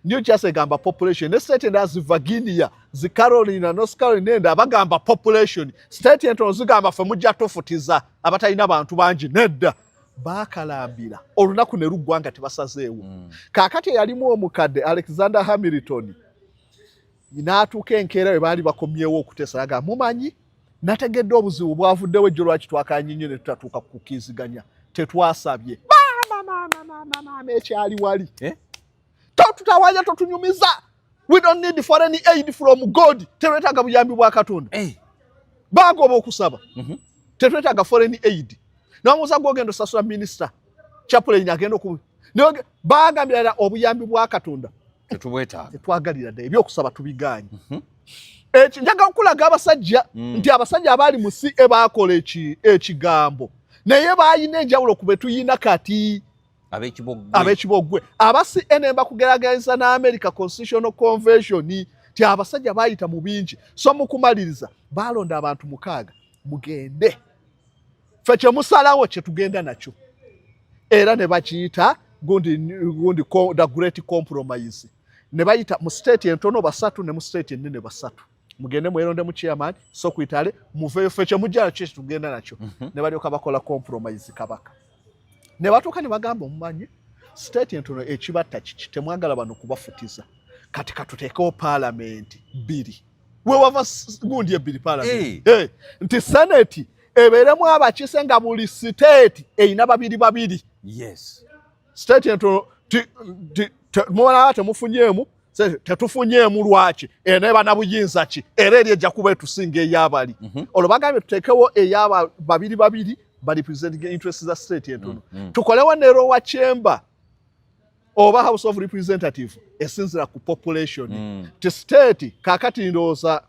Speaker 2: New Jersey egamba population, ne state endala zi Virginia, zi Carolina, North Carolina enda bagamba population. State entono zigamba ffe mujja tufutiza abatalina bantu bangi. Nedda, bakalambira olunaku ne luggwa nga tebasazeewo. Kaakati eyalimu omukadde Alexander Hamilton n'atuuka enkeera we baali bakomyewo okuteesa, yaga, mumanyi nategedde obuzibu bwavuddewo ejjo lwaki twakanye nnyo ne tutatuuka kukkiriziganya, tetwasabye. Maama ekyali wali,
Speaker 1: eh?
Speaker 2: Totutawanya, totunyumiza, we don't need foreign aid from God, tetwetaaga buyambi bwa Katonda.
Speaker 1: Eh.
Speaker 2: Bagoba okusaba. Tetwetaaga foreign aid. Namubuuza, gwogenda osasula minisita chaplain agenda oku bagambira obuyambi bwa Katonda
Speaker 1: tetubwetaaga.
Speaker 2: Tetwagalira ddala, ebyokusaba tubiganye. Eki njagala okulaga abasajja nti abasajja abaali mu CA baakola ekigambo, naye baayina enjawulo ku be tuyina kati.
Speaker 1: Ab'ekibogwe.
Speaker 2: Ab'ekibogwe aba CA bakugeraganyisa n'America Constitutional Convention, ti abasajja baayita mu bingi. So mu kumaliriza baalonda abantu 6, mugende, ffe kyemusalawo kyetugenda nakyo, era ne bakiyita gundi gundi the great compromise. Ne bayita mu state entono basatu ne mu state ennene basatu, mugende mweronde mu chairman, secretary, muveeyo, ffe kyemujja nakyo kyetugenda nakyo. Ne balyoka bakola compromise. Kabaka ne batuuka ne bagamba, omumanyi state entono ekibatta kiki? Temwagala bano kubafutiza, kati katuteekewo paalamenti bbiri. Wewava gundi ebbiri, paalamenti. Hey. Nti senate ebeeremu abakiise nga buli state erina babiri babiri. State entono mulaba temufunyeemu, tetufunyeemu lwaki? Eneeba na buyinza ki? Era eri ejja kuba etusinga ey'abali. Olwo bagambye tuteekewo ey'aba babiri babiri bali presenting interest za state entono. Tukolewo ne lower chamber oba House of Representative esinzira ku population. Ti state kakati ndowooza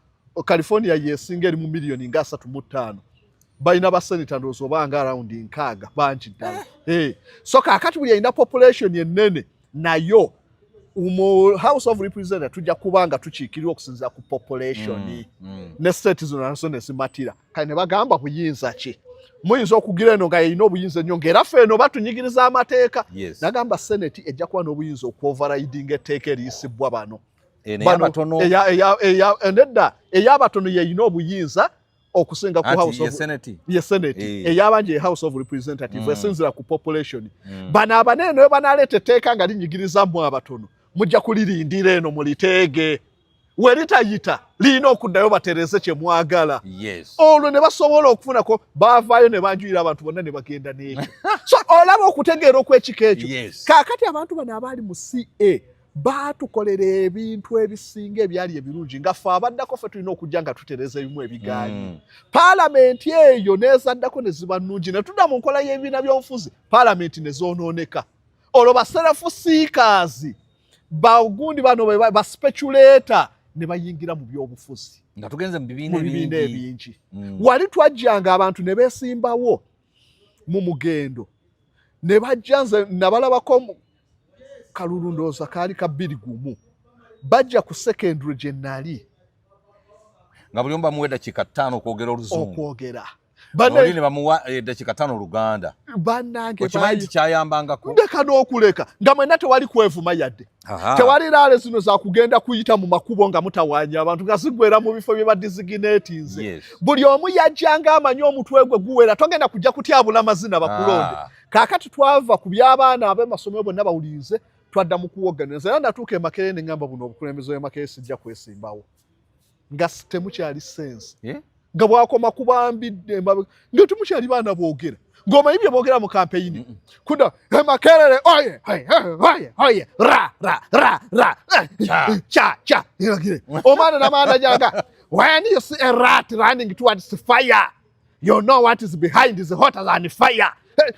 Speaker 2: California yesinga, eri mu miliyoni nga 35, balina basenita ndowooza oba nga around 60, bangi ddala. Eh. So kakati buli erina population ennene nayo mu House of Representative tujja kuba nga tukiikirirwa okusinziira ku population. Ne state zino nazo ne zimatira. Kale ne bagamba, buyinza ki? Muyinza okugira eno nga yerina obuyinza ennyo, ng'era ffe eno batunyigiriza amateeka. Nagamba senate ejja kuba n'obuyinza okuoverridinga etteeka eriyisibwa bano.
Speaker 1: Eh, naye abatono
Speaker 2: Nedda, ey'abatono yeyina obuyinza okusinga ku
Speaker 1: anti
Speaker 2: House
Speaker 1: ye
Speaker 2: of
Speaker 1: senate.
Speaker 2: Ye senate. Ey'abangi ye House of Representative, esinzira ku population. Bano abanene ne banaleeta etteeka nga linyigiriza mmwe abatono, mujja kulirindira eno muliteege, we litayita lirina okuddayo batereze kye mwagala. Olwo ne basobola okufunako, baavaayo ne banjulira abantu bonna ne bagenda n'ekyo. So olaba okutegeera okw'ekika ekyo. Kaakati abantu bano abaali mu CA baatukolera ebintu ebisinga ebyali ebirungi, nga ffe abaddako ffe tulina okujja nga tutereza ebimu ebigaanyi. Paalamenti eyo n'ezaddako ne ziba nnungi, ne tudda mu nkola y'ebibiina by'obufuzi, paalamenti ne zoonooneka. Olwo ba self seekers, bagundi bano ba speculator ne bayingira mu byobufuzi.
Speaker 1: Nga tugenze mu bibiina
Speaker 2: mu bibiina
Speaker 1: ebingi.
Speaker 2: Ebingi. Wali twajjanga abantu ne beesimbawo mu mugendo ne bajja. Nze nabalabako kalulu, ndowooza kaali ka 21, bajja ku secondary gye nali.
Speaker 1: Nga buli omu bamuwa eddakiika 5 okwogera oluzungu.
Speaker 2: Okwogera.
Speaker 1: Oli ne bamuwa eddakiika 5 oluganda.
Speaker 2: Bannange,
Speaker 1: okimanyi nti kyayambangako.
Speaker 2: Ndeka n'okuleka nga mwenna tewali kwevuma yadde. Tewali rally zino zakugenda kuyita mu makubo nga mutawaanya abantu, nga ziggwera mu bifo bye badesignatinze. Buli omu yajjanga amanyi omutwe gwe guwera, togenda kujja kutyabula mazina bakulonde. Kaakati twava ku by'abaana ab'emasomero bonna bawulirize. Twadda mu kuwogganira. Era natuuka e Makerere ne ŋŋamba, buno obukulembeze bw'e Makerere sijja kwesimbawo, nga temukyali sense, nga bwakoma kubambidde emabega, nga temukyali baana boogera, ng'omanyi bye boogera mu kampeyini kuda e Makerere, oye oye oye oye, ra ra ra ra,
Speaker 1: Cha.
Speaker 2: Cha cha. Iragire omwana n'amaana jaga, "When you see a rat running towards fire, you know what is behind is hotter than fire."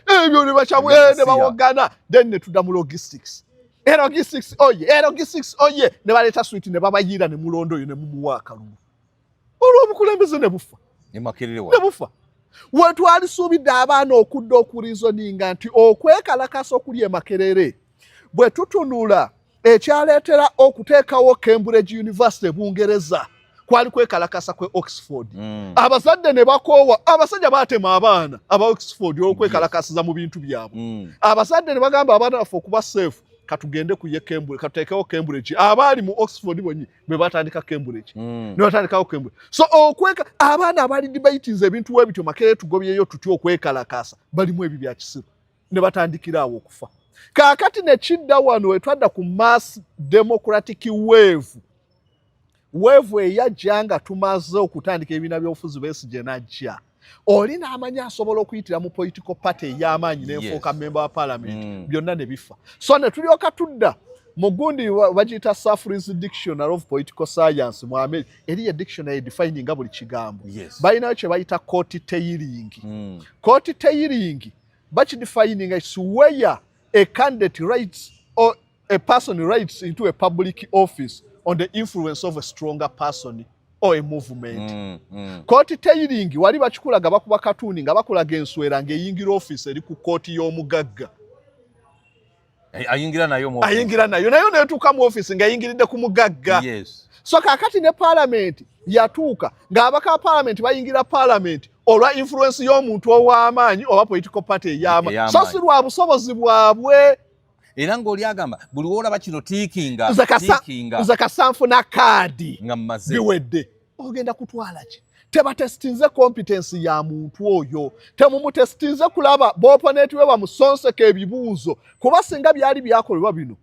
Speaker 2: Ebyo ne bakyamu, ne bawogana. Then ne tudda mu logistics, logistics oye, logistics oye, ne baleeta sweet ne babayiira ne mulondo oyo ne mumuwa akalulu. Olw'obukulembeze ne bufa.
Speaker 1: Ne Makerere wa
Speaker 2: Ne bufa. We twalisuubidde abaana okudda okureasoninga nti okwekalakasa okuli e Makerere, bwe tutunula ekyaleetera okuteekawo Cambridge University e Bungereza, kwali kwekalakasa kwe Oxford. Abazadde ne bakoowa, abasajja baatema abaana aba Oxford olw'okwekalakasiza mu bintu byabwe. Abazadde ne bagamba, abaana baffe okuba safe, katugende ku ye Cambridge, katuteekewo Cambridge. Abaali mu Oxford bonyini bwe batandika Cambridge, ne batandikawo Cambridge. So okweka abaana abaali debatinze ebintu webityo, Makerere tugobyeyo tutya okwekalakasa, balimu ebyo bya kisiru, ne batandikira awo okufa. Kaakati ne kidda wano we twadda ku mass democratic wave, wave eyajja nga tumaze okutandika ebibiina by'obufuzi. Besigye n'ajja, oli n'amanyi asobola okuyitira mu political party ey'amaanyi n'enfuuka member wa parliament. Byonna ne bifa. So ne tulyoka tudda mu gundi bagiyita Saffrey's Dictionary of Political Science mu America. Eriyo dictionary defininga buli kigambo. Balinayo kye bayita coat tailing. Coat tailing bakidefininga, it's where a candidate writes or a person writes into a public office on the influence of a stronger person or a movement. Coat tailing wali bakikulaga, bakuba katuni nga bakulaga enswera ng'eyingira office eri ku kooti y'omugagga.
Speaker 1: Ayingira nayo mu office.
Speaker 2: Ayingira nayo netuuka mu office ng'eyingiridde ku mugagga. So kaakati ne paalamenti yatuuka ng'abaka ba paalamenti bayingira paalamenti olwa influence y'omuntu ow'amaanyi oba political party ey'amaanyi,
Speaker 1: Ey'amaanyi.
Speaker 2: so si lwa busobozi bwabwe.
Speaker 1: Era ng'oli agamba buli woolaba kino tickinga. Tickinga.
Speaker 2: Nze kasanfuna kaadi
Speaker 1: nga mmaze.
Speaker 2: Biwedde. Ogenda kutwala ki? Tebatestinze competence ya muntu oyo, temumutestinze kulaba ba opponent we bamusonseka ebibuuzo, kuba singa byali byakolebwa bino,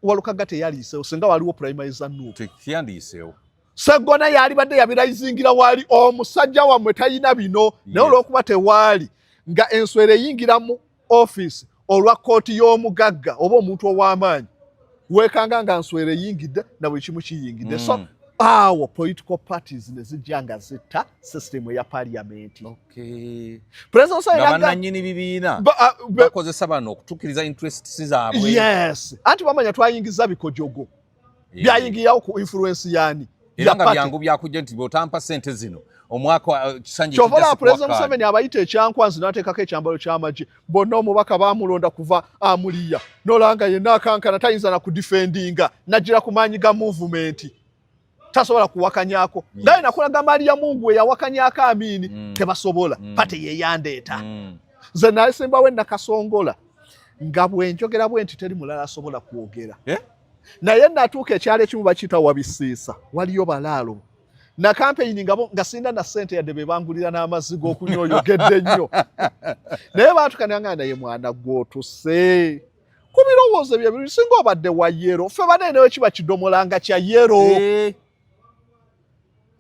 Speaker 2: Walukaga teyaliisewo singa waliwo primary za NUP.
Speaker 1: Tekiyandiyiseewo.
Speaker 2: Seggona yalibadde yabirayizingira wali omusajja wammwe talina bino, naye olw'okuba tewaali nga enswera eyingira mu ofiisi olwa kooti y'omugagga oba omuntu ow'amaanyi, weekanga nga nswera eyingidde na buli kimu kiyingidde. So awo political parties ne zijja nga zitta system eya parliament. President
Speaker 1: Nga
Speaker 2: Museveni
Speaker 1: bannannyini bibiina bakozesa bano okutuukiriza interests zaabwe.
Speaker 2: Yes, anti bamanya twayingiza bikojogo byayingirawo ku influence yani
Speaker 1: Era
Speaker 2: ya
Speaker 1: nga
Speaker 2: party.
Speaker 1: byangu byakujja nti bw'otampa sente zino omwaka, kisanja
Speaker 2: Kyova
Speaker 1: ekijja
Speaker 2: olaba
Speaker 1: sikuwa
Speaker 2: President
Speaker 1: kaadi.
Speaker 2: Museveni abayita ekyankwanzi n'ateekako ekyambalo ky'amagye bonna. Omubaka baamulonda kuva amuliya, nolanga yenna akankana, tayinza na kudefendinga, najjira ku maanyi ga movement, tasobola kuwakanyako. Ngaye nakulaga Maria Mungu eyawakanyako Amini. Tebasobola. Party yeyandeeta. Nze nasimbawo Nakasongola nga bwenjogera bwe nti teri mulala asobola kwogera.
Speaker 1: Eh?
Speaker 2: Naye natuuka ekyalo ekimu bakiyita Wabisiisa, waliyo balaalo na campaign nga sinda na ssente yadde, be bangulira n'amazzi g'okunywa. Oyogedde nnyo, naye baatukananga, naye mwana gw'otuse ku birowoozo bye biri, singa obadde wa yellow, ffe banene newe kiba kidomola nga kya yellow.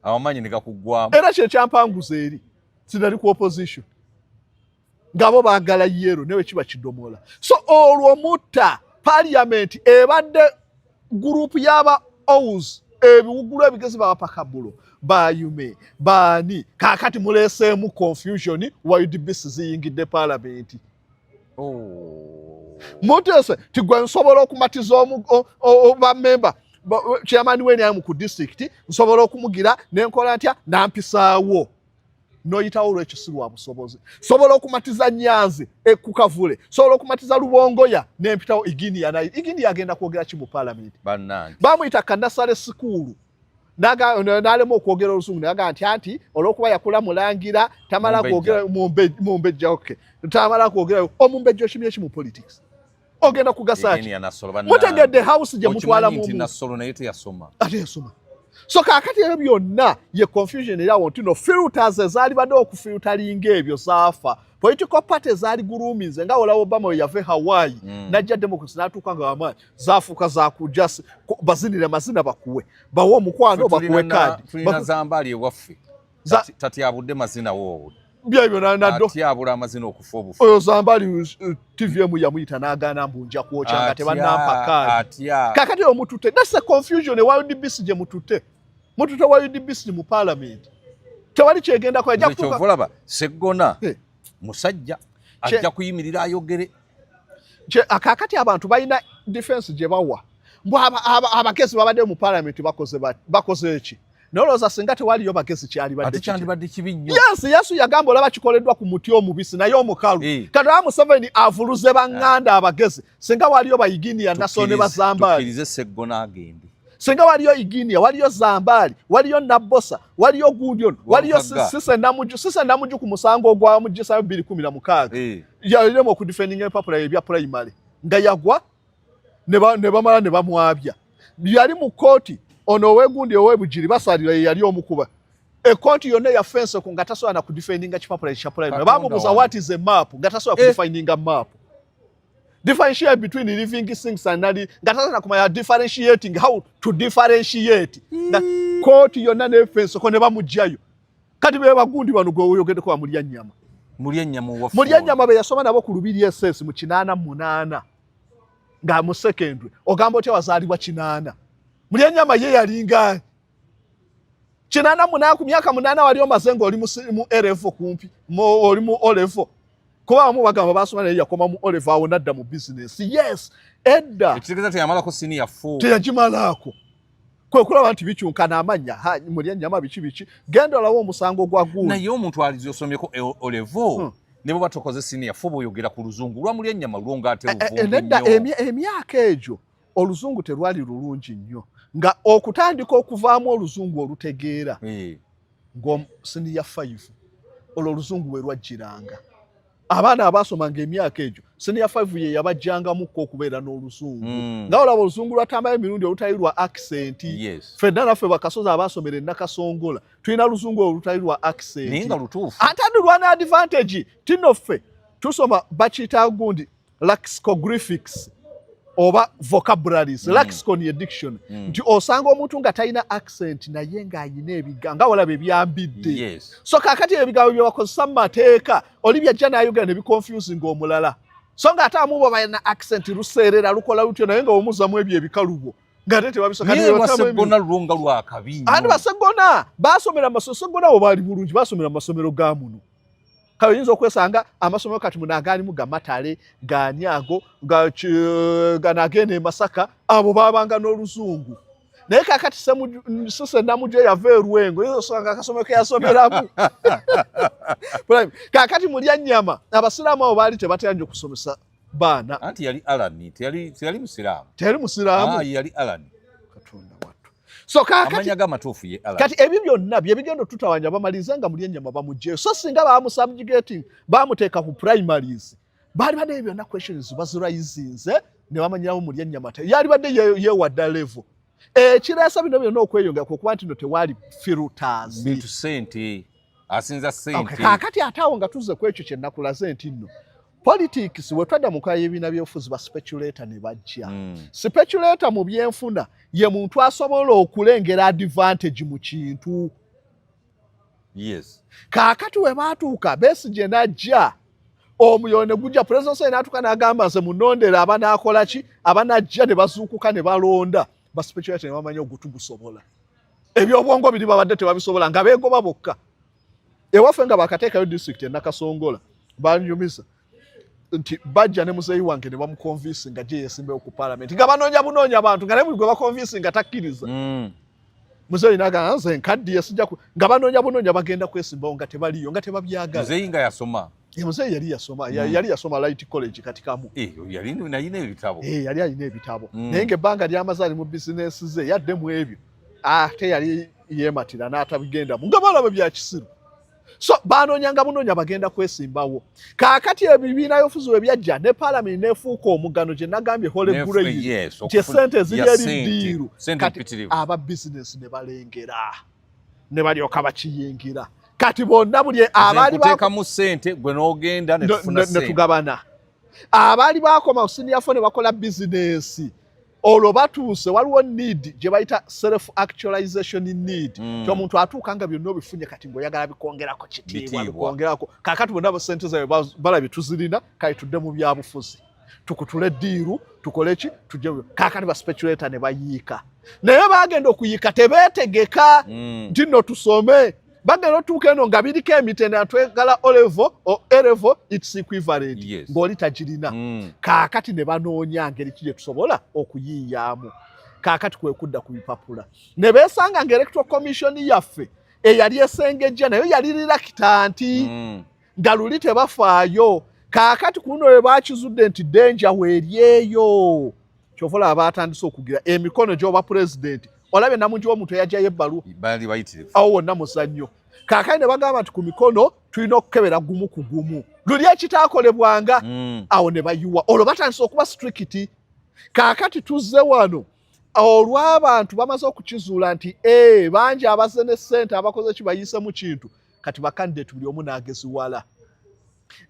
Speaker 1: Amaanyi ne gakuggwamu.
Speaker 2: Era kye kyampanguza eri sinali ku opposition, ngabo baagala yellow newe kiba kidomola. So olwo mutta parliament ebadde group y'aba owls, ebiwugulu ebigezi, babapakabulo bayume baani. Kaakati muleeseemu confusion, wildebeest ziyingidde parliament.
Speaker 1: Oh.
Speaker 2: Muteese ti gwe nsobola okumatiza bamemba, chairman w'NRM ku district, nsobola okumugira nenkola ntya nampisaawo, noyitawo olwekyo si lwa busobozi. Sobola okumatiza Nyanzi ekukavule, sobola okumatiza Lubongoya nempitawo. Igini naye Igini yagenda kwogera ki mu parliament?
Speaker 1: Bannange.
Speaker 2: Bamuyita kanasale sikuulu, n'alema okwogera oluzungu, naga nti anti olw'okuba yakula mulangira tamala
Speaker 1: Mumbejja.
Speaker 2: kwogera mumbejja. Okay, tamala kwogera omumbejja. Okimye ki mu politics? Ogenda kugasa ki?
Speaker 1: Igini ya Nassolo, bannange.
Speaker 2: Mutegedde house gye mutwala
Speaker 1: Okimanyi nti
Speaker 2: mu
Speaker 1: Nassolo naye teyasoma.
Speaker 2: Ate yasoma. So kaakati ebyo byonna ye confusion erawo nti no filters ezaali badde okufilteringa ebyo zaafa. Political party zaali gulumize nga olaba Obama we yava e Hawaii, najja Democrats n'atuuka nga wamaanyi, zaafuuka zakujja bazinire mazina, bakuwe, bawe omukwano, bakuwe kaadi.
Speaker 1: Tulina Zambaali ewaffe, tatyabudde mazina woowe.
Speaker 2: Byebyo naddo.
Speaker 1: Atyabula amazina okufa obufu.
Speaker 2: Oyo Zambaali, TVM yamuyita n'agaana mbu nja kwokya nga tebannampa kaadi. Kakati oyo mutute, that's a confusion ewa UDBC gye mutute, mutute wa UDBC mu parliament, tewali kyegendako.
Speaker 1: Ajja kutuuka olaba Seggona musajja ajja kuyimirira ayogere.
Speaker 2: Kakati abantu balina defense gye bawa mbu abagezi babadde mu parliament bakoze eki, naye olowooza singa tewaliyo bagezi kyalibadde?
Speaker 1: Kyandibadde kibi nnyo.
Speaker 2: Yes, Yesu yagamba olaba kikoleddwa ku muti omubisi naye omukalu. Kati olaba Museveni avuluze baŋŋanda abagezi. Singa waliyo Bayiginia Nasone, Bazambaali.
Speaker 1: Tukkirize Seggona agende.
Speaker 2: Singa waliyo Iginia, waliyo Zambaali, waliyo Nabbosa, waliyo gundi ono, waliyo Sise Namuju. Sise Namuju ku musango ogwa mugisayo 2016 yaliremu okudefendinga empapula ebya primary nga yagwa ne bamala ne bamwabya. Yali mu kooti ono owegundi owebugiri basalira ye yali omukuba ekooti yonna ya fenseko nga tasobola na kudefendinga kipapula kya primary. Bamubuuza, "What is a map?" nga tasobola kudefendinga map, differentiate between living things and nali, nga tasobola kumanya differentiating, how to differentiate, nga kooti yonna ne fenseko ne bamugjayo. Kati be bagundi bano gwe oyogeddeko, bamulya nnyama.
Speaker 1: Mulya ennyama owaffe.
Speaker 2: Mulya nnyama be yasoma nabo ku Lubiri SS mu 88 nga mu secondary. Ogamba otya wazaalibwa 80? Mulya nnyama ye yalinga 88, ku myaka 8 wali omaze ng'oli mu A level kumpi, oli mu O level, kuba abamu bagamba basoma naye yakoma mu O level, awo nadda mu business. Yes, edda.
Speaker 1: Ekitegeeza teyamalako senior four.
Speaker 2: Teyagimalaako. Kwe kulaba nti bikyunkana amannya, mulya nnyama biki biki, genda olawo omusango gwa gundi.
Speaker 1: Naye omuntu alizi osomyeko O level, ne bwe batokoze senior four, bw'oyogera ku luzungu lwa mulya ennyama lwo nga ate luvundu
Speaker 2: Nedda.
Speaker 1: nnyo.
Speaker 2: Emyaka egyo oluzungu terwali lulungi nnyo, nga okutandika okuvaamu oluzungu olutegeera ng'o senior 5, olwo oluzungu we lwajjiranga. Abaana abaasomanga emyaka egyo, senior 5 ye yabajjangamukko okubeera n'oluzungu, nga olaba oluzungu lwatambayo emirundi olutali lwa accent. Ffenna naffe bakasozi abaasomera e Nakasongola tulina luzungu olutali lwa accent.
Speaker 1: Naye nga lutuufu.
Speaker 2: Ate andi lwana advantage tino ffe tusoma bakiyita gundi lexicographics oba vocabularies. Lexicon ye diction, nti osanga omuntu nga talina accent naye ng'ayina ebigambo nga walaba ebyambidde. So kaakati ebigambo bye bakozesa mu mateeka oli byajja n'ayogera ne biconfusing omulala, so ng'ate amu bo balina accent luseerera lukola lutyo, naye nga omuzzamu ebyo ebikalubo ng'ate tebabisa.
Speaker 1: Naye lwaseggona lwo nga lwakabi nnyo.
Speaker 2: Andi Baseggona basomera amasomero, Seggona bo baali bulungi, basomera mu masomero ga muno. Kale oyinza okwesanga amasomero kati muno agaalimu gamatale gaani ago gano agenda e Masaka, abo babanga n'oluzungu. Naye kakati Sise Namujju yava e Lwengo, oyinza osanga akasomero ke yasomeramu. Kakati mulya nnyama, abasiraamu abo baali tebatera nnyo kusomesa baana.
Speaker 1: Anti yali Alani, teyali musiraamu.
Speaker 2: Teyali musiraamu.
Speaker 1: Ah, yali Alani.
Speaker 2: Katonda wattu. So kakati
Speaker 1: amanya g'amatuufu ye Alani.
Speaker 2: Kati ebyo byonna bye bigenda otutawanya, bamalirize nga mulya ennyama bamugyeyo. So singa bamusubjugating, bamuteeka ku primaries, baali badde ebyo byonna questions baziraisinze ne bamanyiramu mulya ennyama te yali badde yeewadda level. Ekireesa bino byonna okweyongera kwe kuba nti no tewali filters.
Speaker 1: Bintu sente, asinza sente.
Speaker 2: Okay, kaakati ate awo nga tuzze ku ekyo kye nakulaze nti nno politics we twadda mu nkola y'ebibiina by'obufuzi, ba speculator ne bajja. Speculator mu byenfuna ye muntu asobola okulengera advantage mu kintu. Kaakati we baatuuka Besigye n'ajja, omuliro ne gujja, President Museveni n'atuuka n'agamba nze munondera abanaakola ki, abanajja ne bazuukuka ne balonda. Ba speculator ne bamanya ogutu gusobola ebyobwongo biri babadde tebabisobola nga beegoba bokka. Ewaffe nga bakateekayo district e Nakasongola, banyumiza nti bajja ne muzeeyi wange ne bamuconvince nga gye yesimbewo ku parliament, nga banoonya bunoonya abantu, nga naye buli gwe baconvince nga takkiriza. Muzeeyi n'agamba nze nkaddiye sijja nga banoonya bunoonya bagenda kwesimbawo nga tebaliyo, nga tebabyagala.
Speaker 1: Muzeeyi nga yasoma.
Speaker 2: Muzeeyi yali yasoma, yali yasoma Light College kati kamu.
Speaker 1: Yali nalina ebitabo.
Speaker 2: Yali alina ebitabo, naye ng'ebbanga lyamaze ali mu bizinesi ze yadde mu ebyo, ate yali yeematira n'atabigendamu nga balaba bya kisiru. So banoonyanga bunoonya bagenda kwesimbawo. Kaakati ebibiina byobufuzi bwe byajja ne paalamenti neefuuka omugano gye nagambye holy grail, nti esente eziri
Speaker 1: ya
Speaker 2: eri
Speaker 1: sente,
Speaker 2: ddiiru.
Speaker 1: Sente
Speaker 2: Kati
Speaker 1: mpitirivu.
Speaker 2: aba bizinesi ne balengera ne balyoka bakiyingira. Kati bonna buli abaali
Speaker 1: bateekamu ssente, gwe n'ogenda ne tufuna
Speaker 2: ne tugabana. Abaali bakoma ku senior four ne bakola bizinensi, olwo batuuse waliwo need gye bayita self actualization need. Ti omuntu atuuka nga byonna obifunye, kati ng'oyagala bikwongerako kitiibwa.
Speaker 1: Bitiibwa.
Speaker 2: Bikwongerako. Kakati bonna sente zaabwe balabye tuzirina, kale tudde mu byabufuzi, tukutule deal, tukole ki, tujje. Kakati ba speculator ne bayiika, naye bagenda okuyiika tebeetegeka nti nno tusome. Bagenda otuuka eno nga biriko emitendera, twegala O level o A level, its equivalent, ng'oli tagirina. Kaakati ne banoonya ngeri ki gye tusobola okuyiiyaamu. Kaakati kwe kudda ku bipapula ne beesanga nga Electoral Commission yaffe eyali esengejja nayo yali reluctant, nga luli tebafaayo. Kaakati ku luno lwe bakizudde nti danger weeri eyo, kyova olaba baatandise okugira emikono gy'oba pulezidenti. Olabye namungi w'omuntu eyajjayo ebbaluwa.
Speaker 1: Bali bayitirivu.
Speaker 2: Awo wonna muzannyo. Kaakati ne bagamba nti ku mikono tulina okukebera gumu ku gumu, luli ekitaakolebwanga. Awo ne bayiwa, olwo batandise okuba strict. Kaakati tuzze wano olw'abantu bamaze okukizuula nti bangi abazze ne ssente, abakoze ki, bayiise mu kintu. Kati ba candidate buli omu n'ageziwala.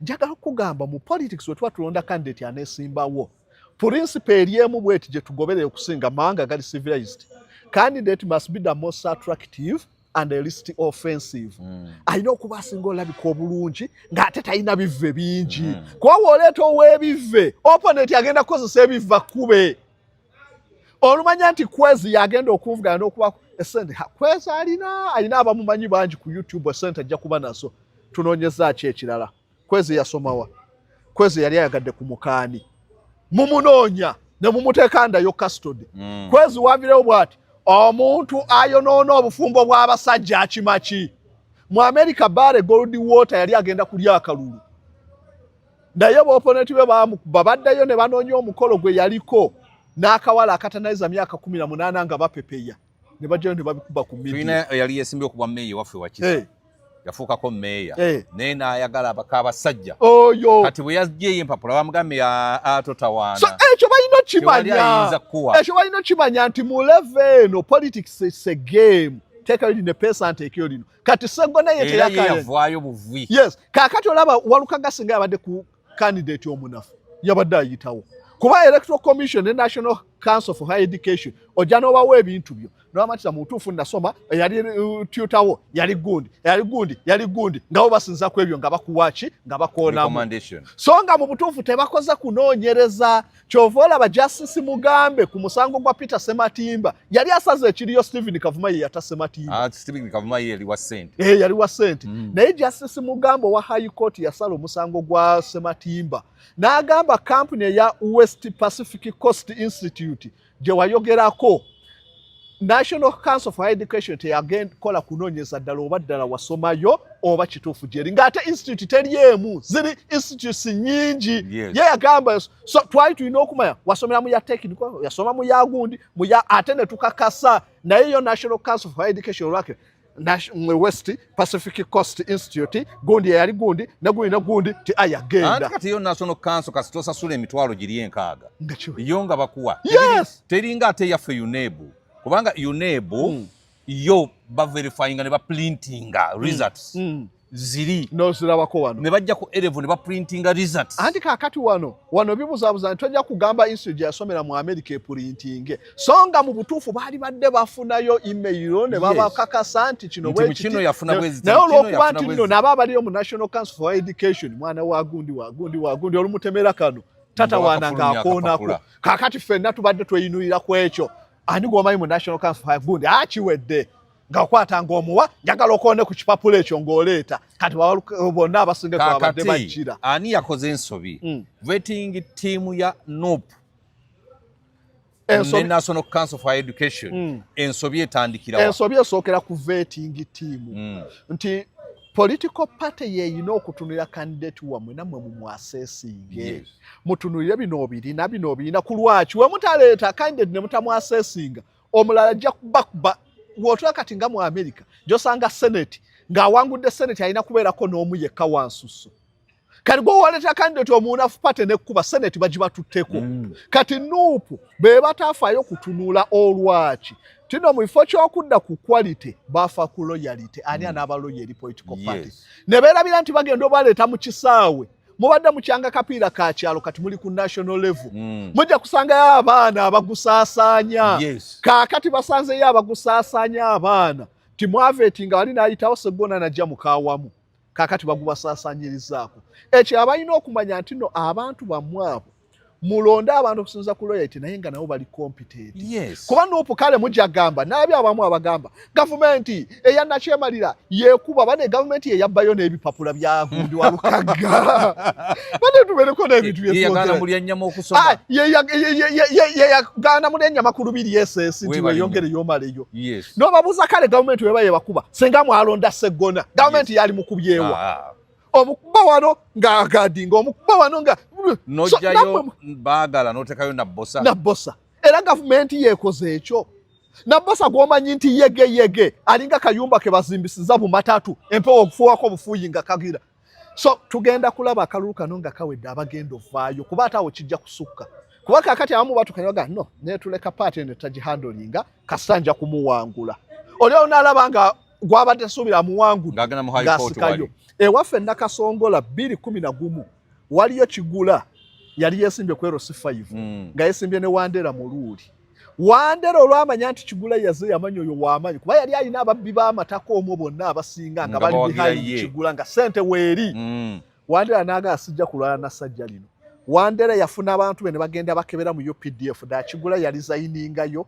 Speaker 2: Njagala okugamba, mu politics we tuba tulonda candidate aneesimbawo, principle eri emu bweti gye tugoberera okusinga mawanga gali civilized: candidate must be the most attractive and the least offensive. Alina okuba asinga olabika obulungi ng'ate talina bivve bingi, kuba bw'oleeta ow'ebivve, opponent agenda kukozesa ebivve akkube. Olumanya nti Kwezi yagenda okunvugana n'okuba esente. Kwezi alina abamumanyi bangi ku YouTube, esente ajja kuba nazo. Tunoonyeza ki ekirala? Kwezi yasomawa? Kwezi yali ayagadde ku mukaani, mumunoonya ne mumuteeka ndayo custody. Kwezi wavirewo bw'ati, omuntu ayonoona obufumbo bw'abasajja akimaki mu America. Barry Goldwater yali agenda kulya akalulu, naye ba opponent be bamukuba, baddayo ne banoonya omukolo gwe yaliko n'akawala akatanaliza myaka 18 nga bapepeya, ne bajjayo ne babikuba ku media.
Speaker 1: Tulina eyali yesimbye okuba meeya waffe Wakisa, yafuukako meeya, naye n'ayagala abaka abasajja.
Speaker 2: Oyo.
Speaker 1: Kati bwe yajjaeyo empapula bamugambye atotawaana.
Speaker 2: So ekyo balina
Speaker 1: Tewali
Speaker 2: okimanya.
Speaker 1: ayinza kukuwa.
Speaker 2: Ekyo balina okimanya nti mu level eno politics is a game. Teekayo lino epeesa, nteekeyo lino. Kati Seggona ye
Speaker 1: Era ye
Speaker 2: teyakaya.
Speaker 1: yavaayo buvi.
Speaker 2: Yes, kaakati olaba Walukaga singa yabadde ku candidate omunafu, yabadde ayitawo, kuba Electoral Commission ne National Council for Higher Education ojja n'obawo ebintu byo nobamatiza mu butuufu nasoma, eyali tutor wo yali gundi, yali gundi, yali gundi, nga bo basinza ku ebyo nga bakuwaki, nga bakoonamu.
Speaker 1: Recommendation.
Speaker 2: So nga mu butuufu tebakoze kunoonyereza. Kyova olaba Justice Mugambe ku musango gwa Peter Sematimba yali asaze ekiriyo, Stephen Kavuma ye yata Sematimba.
Speaker 1: Ah, Stephen Kavuma ye yali wa ssente.
Speaker 2: Eh, yali wa ssente. Naye Justice Mugambe owa High Court yasala omusango gwa Sematimba n'agamba kampuni eya West Pacific Coast Institute gye wayogerako, National Council for Higher Education teyakola kunoonyeza ddala oba ddala wasomayo oba kituufu gyeri, ng'ate institute teri emu, ziri institutes nnyingi. Ye yagamba so twali tulina okumanya wasomera mu ya technical, yasoma mu ya gundi, mu ya, ate ne tukakasa. Naye yo National Council for Higher Education olwake West Pacific Coast Institute gundi eyali gundi ne gundi ne gundi ti
Speaker 1: Anti
Speaker 2: ayagenda.
Speaker 1: Kati yo National Council kasita osasula 600,000,
Speaker 2: Nga kiwe.
Speaker 1: yo nga bakuwa. Teringa ate yaffe UNEB, kubanga UNEB yo baverifyinga ne baprintinga results ziri.
Speaker 2: Nozirabako wano.
Speaker 1: Ne bajja ku A level ne baprintinga results.
Speaker 2: Anti kaakati wano bibuzaabuza nti tojja kugamba institute gye yasomera mu America eprintinge, so nga mu butuufu baali badde bafunayo email ne babakakasa nti kino
Speaker 1: Nti
Speaker 2: bwe
Speaker 1: mu
Speaker 2: kiti.
Speaker 1: kino yafuna bwezi,
Speaker 2: Naye
Speaker 1: kino
Speaker 2: olw'okuba
Speaker 1: yafuna
Speaker 2: nti nno
Speaker 1: bwezi.
Speaker 2: nabo abaliyo mu National Council for Education, mwana wa gundi, wa gundi, wa gundi, olumutemera kano tatawaana
Speaker 1: Nga wakafulumya
Speaker 2: ng'akoonako.
Speaker 1: akapapula.
Speaker 2: Kaakati ffenna tubadde tweyinulira ku ekyo, ani gw'omanyi mu National Council for gundi akiwedde nga okwata ng'omuwa, njagala okoone ku kipapula ekyo ng'oleeta. Kati bonna abasinga twabadde
Speaker 1: Kakati
Speaker 2: bajjira.
Speaker 1: ani yakoze ensobi? Vetting team ya NUP ne National Council for Education, ensobi etandikira wa?
Speaker 2: Ensobi esookera ku vetting team, nti political party yeeyina okutunulira candidate wammwe, nammwe mumwasesinge. Mutunulire bino obirina, bino obirina. Ku lwaki we mutaleeta candidate ne mutamwasesinga, omulala ajja kubakuba? Wotula kati nga mu America gyosanga Senate, ng'awangudde Senate alina kubeerako n'omu yekka wansusso. Kati gwe waleeta candidate omunafu, party nekkuba, Senate bagibatutteko. Kati NUP be batafaayo kutunula olwaki tino mu kifo ky'okudda ku quality, bafa ku loyalty. Ani anaaba loyal eri political party? Ne beerabira nti bagenda obaleeta mu kisaawe, mubadde mukyanga kapiira ka kyalo, kati muli ku national level. Mujja kusangayo abaana abagusaasaanya. Kaakati basanzeyo abagusaasaanya abaana timwavetinga wali n'ayitawo Seggona najja mukawamu, kaakati bagubasaasaanyirizaako. Ekyo abalina okumanya nti no abantu bammwe abo mulonde abantu okusinza ku loyalty, naye nga nabo bali competent. Kuba NUP kale mujja gamba nabi abamu abagamba gavumenti eya nakyemalira yekuba bane, gavumenti yeyabbayo n'ebipapula bya gundi wa Lukagga. Bane, tubeereko n'ebintu.
Speaker 1: Yeyagaana mulya nnyama okusoma.
Speaker 2: Ah, yeyagaana mulya ennyama ku Lubiri SS nti
Speaker 1: Weebale.
Speaker 2: weyongere yomaleyo. N'obabuuza kale gavumenti weba yebakuba, senga mwalonda Seggona, gavumenti yali mukubyewa? Omukuba wano ng'agadinga, omukuba wano nga So,
Speaker 1: N'ojjayo baagala n'oteekayo Nabbosa.
Speaker 2: Nabbosa, era gavumenti yeekoze ekyo. Nabbosa gw'omanyi nti yege yege alinga kayumba ke bazimbisiza bumatatu, empewo okufuuwako obufuuyi nga kagira. So tugenda kulaba akalulu kano nga kawedde, abagenda ovaayo, kuba ate awo kijja kusukka, kuba kakati abamu batukanyaga no netuleka party eno tagihandlinga, kasita nja kumuwangula. Oli onaalaba nga gwabadde suubira amuwangudde
Speaker 1: ng'agenda mu high court.
Speaker 2: ng'asikayo.
Speaker 1: Wali
Speaker 2: Ewaffe Nakasongola 211 waliyo Kigula yali yesimbye ku LC5 nga yesimbye ne Wandera Muluuli. Wandera olwamanya nti Kigula yaze, yamanya oyo w'amaanyi, kuba yali alina ababbi b'amataka omwo bonna abasinga nga
Speaker 1: Nga
Speaker 2: bali
Speaker 1: bawagira
Speaker 2: behind
Speaker 1: ye.
Speaker 2: Kigula, nga sente weeri. Wandera n'agamba, "Sijja kulwana na ssajja lino." Wandera yafuna abantu be ne bagenda bakebera mu UPDF dda Kigula yali zayiningayo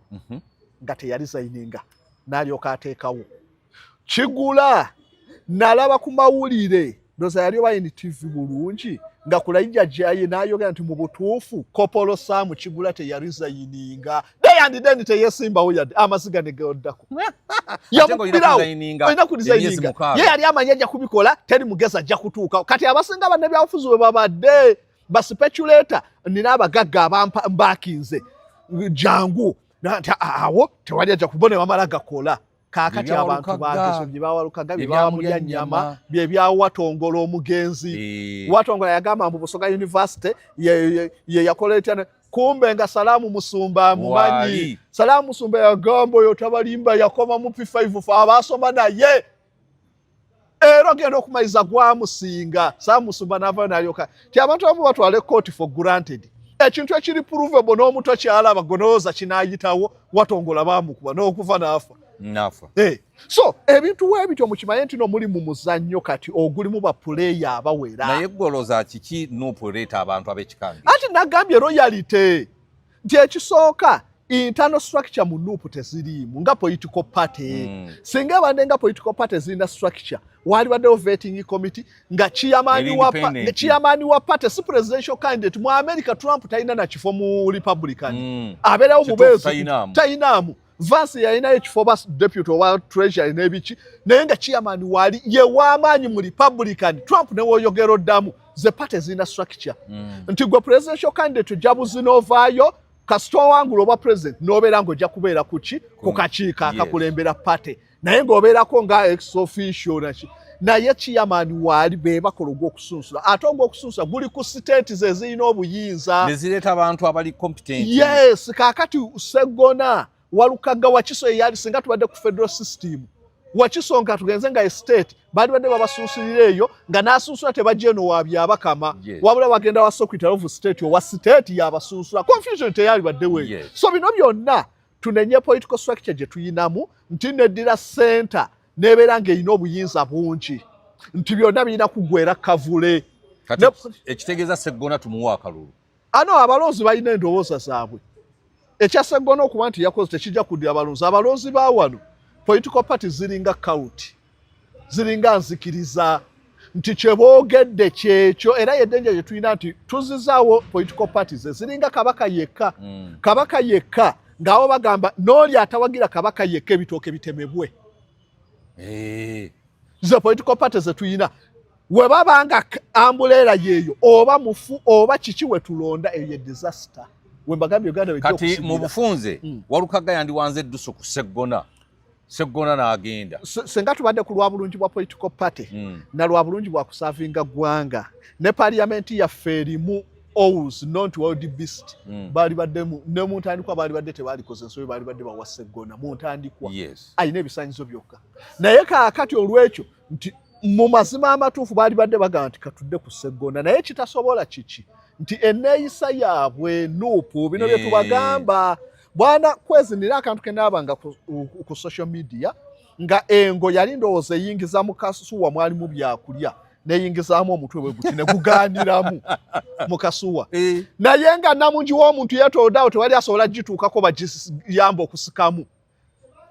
Speaker 2: nga teyali zayininga, n'alyoka ateekawo Kigula. Nalaba ku mawulire, ndoza yali oba NTV bulungi, nga Kulayija jaye n'ayogera nti mu butuufu Kopolo Sam Kigula teyarizayininga and then teyesimbawo yadde, amaziga ne gaddako.
Speaker 1: Ate ng'olina
Speaker 2: Yamukubirawo.
Speaker 1: kuresigninga
Speaker 2: Olina
Speaker 1: emyezi
Speaker 2: kuresigninga.
Speaker 1: 6.
Speaker 2: Ye yali amanyi ajja kubikola, teri mugezi ajja kutuukawo. Kati abasinga bannabyabufuzi bwe babadde baspeculator, nina abagagga abambakinze, jangu. Nti awo tewali ajja kubona, bamala gakola. Kaakati
Speaker 1: Bye
Speaker 2: abantu
Speaker 1: byawalukaga.
Speaker 2: bagezo bye bawalukaga, bye
Speaker 1: Bye
Speaker 2: bawamulya
Speaker 1: byamulya
Speaker 2: nnyama,
Speaker 1: nnyama.
Speaker 2: Bye byawatongola omugenzi. Watongola yagamba mbu Busoga University ye yakola etya, kumbe nga Salaamu Musumba amumanyi.
Speaker 1: Waali.
Speaker 2: Salaamu Musumba yagamba oyo tabalimba, yakoma mu P5, fe abaasoma naye, era ogenda okumaliza gwamusinga. Salaamu Musumba n'avayo n'alyoka ti abantu abamu batwala ekooti for granted ekintu ekiri provable n'omuto kyalaba, gonooza kinaayitawo. Watongola baamukuba n'okuva n'afa.
Speaker 1: Nafa.
Speaker 2: So ebintu weebityo mukimanye nti no muli mu muzannyo kati ogulimu bapuleya abawera.
Speaker 1: Naye golooza kiki NUP ereeta abantu ab'ekikangi?
Speaker 2: Anti nagambye loyalty, nti ekisooka internal structure mu NUP teziriimu nga political party. Singa ebadde nga political party zirina structure, waalibaddewo vetting committee nga chairman
Speaker 1: Eri
Speaker 2: wa
Speaker 1: independent.
Speaker 2: chairman wa party, si presidential candidate. Mu America Trump talina na kifo mu Republican. Abeerawo
Speaker 1: Kituufu,
Speaker 2: mubeezi.
Speaker 1: Tayinaamu.
Speaker 2: Tayinaamu. Vance yalinayo ekifo oba deputy owa treasury n'ebiki, naye nga chairman waali ye w'amaanyi mu Republican. Trump newoyogera oddamu, ze party zirina structure nti gwe presidential candidate ojja buzina ovaayo, kasita owangula obwa president n'obeera ng'ojja kubeera kuki ku kakiiko akakulembera party, naye ng'obeerako nga ex officio naki, naye chairman waali be bakola ogw'okusunsula, ate ogw'okusunsula guli ku state ze zirina obuyinza.
Speaker 1: Ne zireeta abantu abali competent.
Speaker 2: Yes, kaakati Seggona, Walukaga, Wakiso eyali, singa tubadde ku federal system, Wakiso nga tugenze nga state, baali badde babasunsulira eyo nga n'asunsula tebajja eno wa Byabakama. Wabula bagenda wa secretary of state owa state yabasunsula, confusion teyali baddewo eyo. So bino byonna tunenye political structure gye tuyinamu, nti neddira center nebeera ng'erina obuyinza bungi, nti byonna birina kuggwera kavule.
Speaker 1: Kati ekitegeeza Seggona tumuwa akalulu?
Speaker 2: Ano abalonzi balina endowooza zaabwe. Ekya Seggona okuba nti yakoze tekijja kuddira abalonzi. Abalonzi ba wano, political party ziringa cult, ziringa nzikiriza nti kyeboogedde kyekyo, era yeddenja gye tulina nti tuzizaawo political parties eziringa Kabaka yekka. Kabaka yekka, ng'abo bagamba n'oli atawagira Kabaka yekka ebitooke bitemebwe. Ze political party ze tuyina, we baba nga umbrella yeeyo, oba mufu oba kiki, we tulonda, eyo ye disaster we mbagambye Uganda wejja
Speaker 1: Kati mu
Speaker 2: okusigira.
Speaker 1: bufunze, Walukaga yandiwanze eddusu ku Seggona. Seggona n'agenda.
Speaker 2: Senga tubadde ku lwa bulungi bwa political party na lwa bulungi bwa kuservinga ggwanga, ne parliament yaffe erimu owls, not wild beast, baali badde ne mu ntandikwa baali badde tebalikoze ensobi, baali badde bawa Seggona mu ntandikwa. Alina ebisaanyizo byokka, naye kaakati olwekyo nti mu mazima amatuufu baali badde bagamba nti katudde ku Seggona, naye kitasobola kiki nti enneeyisa yaabwe NUP, bino bye tubagamba. Bwana Kwezi, nina akantu ke naabanga ku social media nga engo yali ndowooza eyingiza mu kasuwa, mwalimu byakulya, neyingizaamu omutwe bwe guti ne gugaaniramu mu kasuwa, naye nga namungi w'omuntu yeetoolodde awo, tewali asobola gituukako bagiyamba okusikamu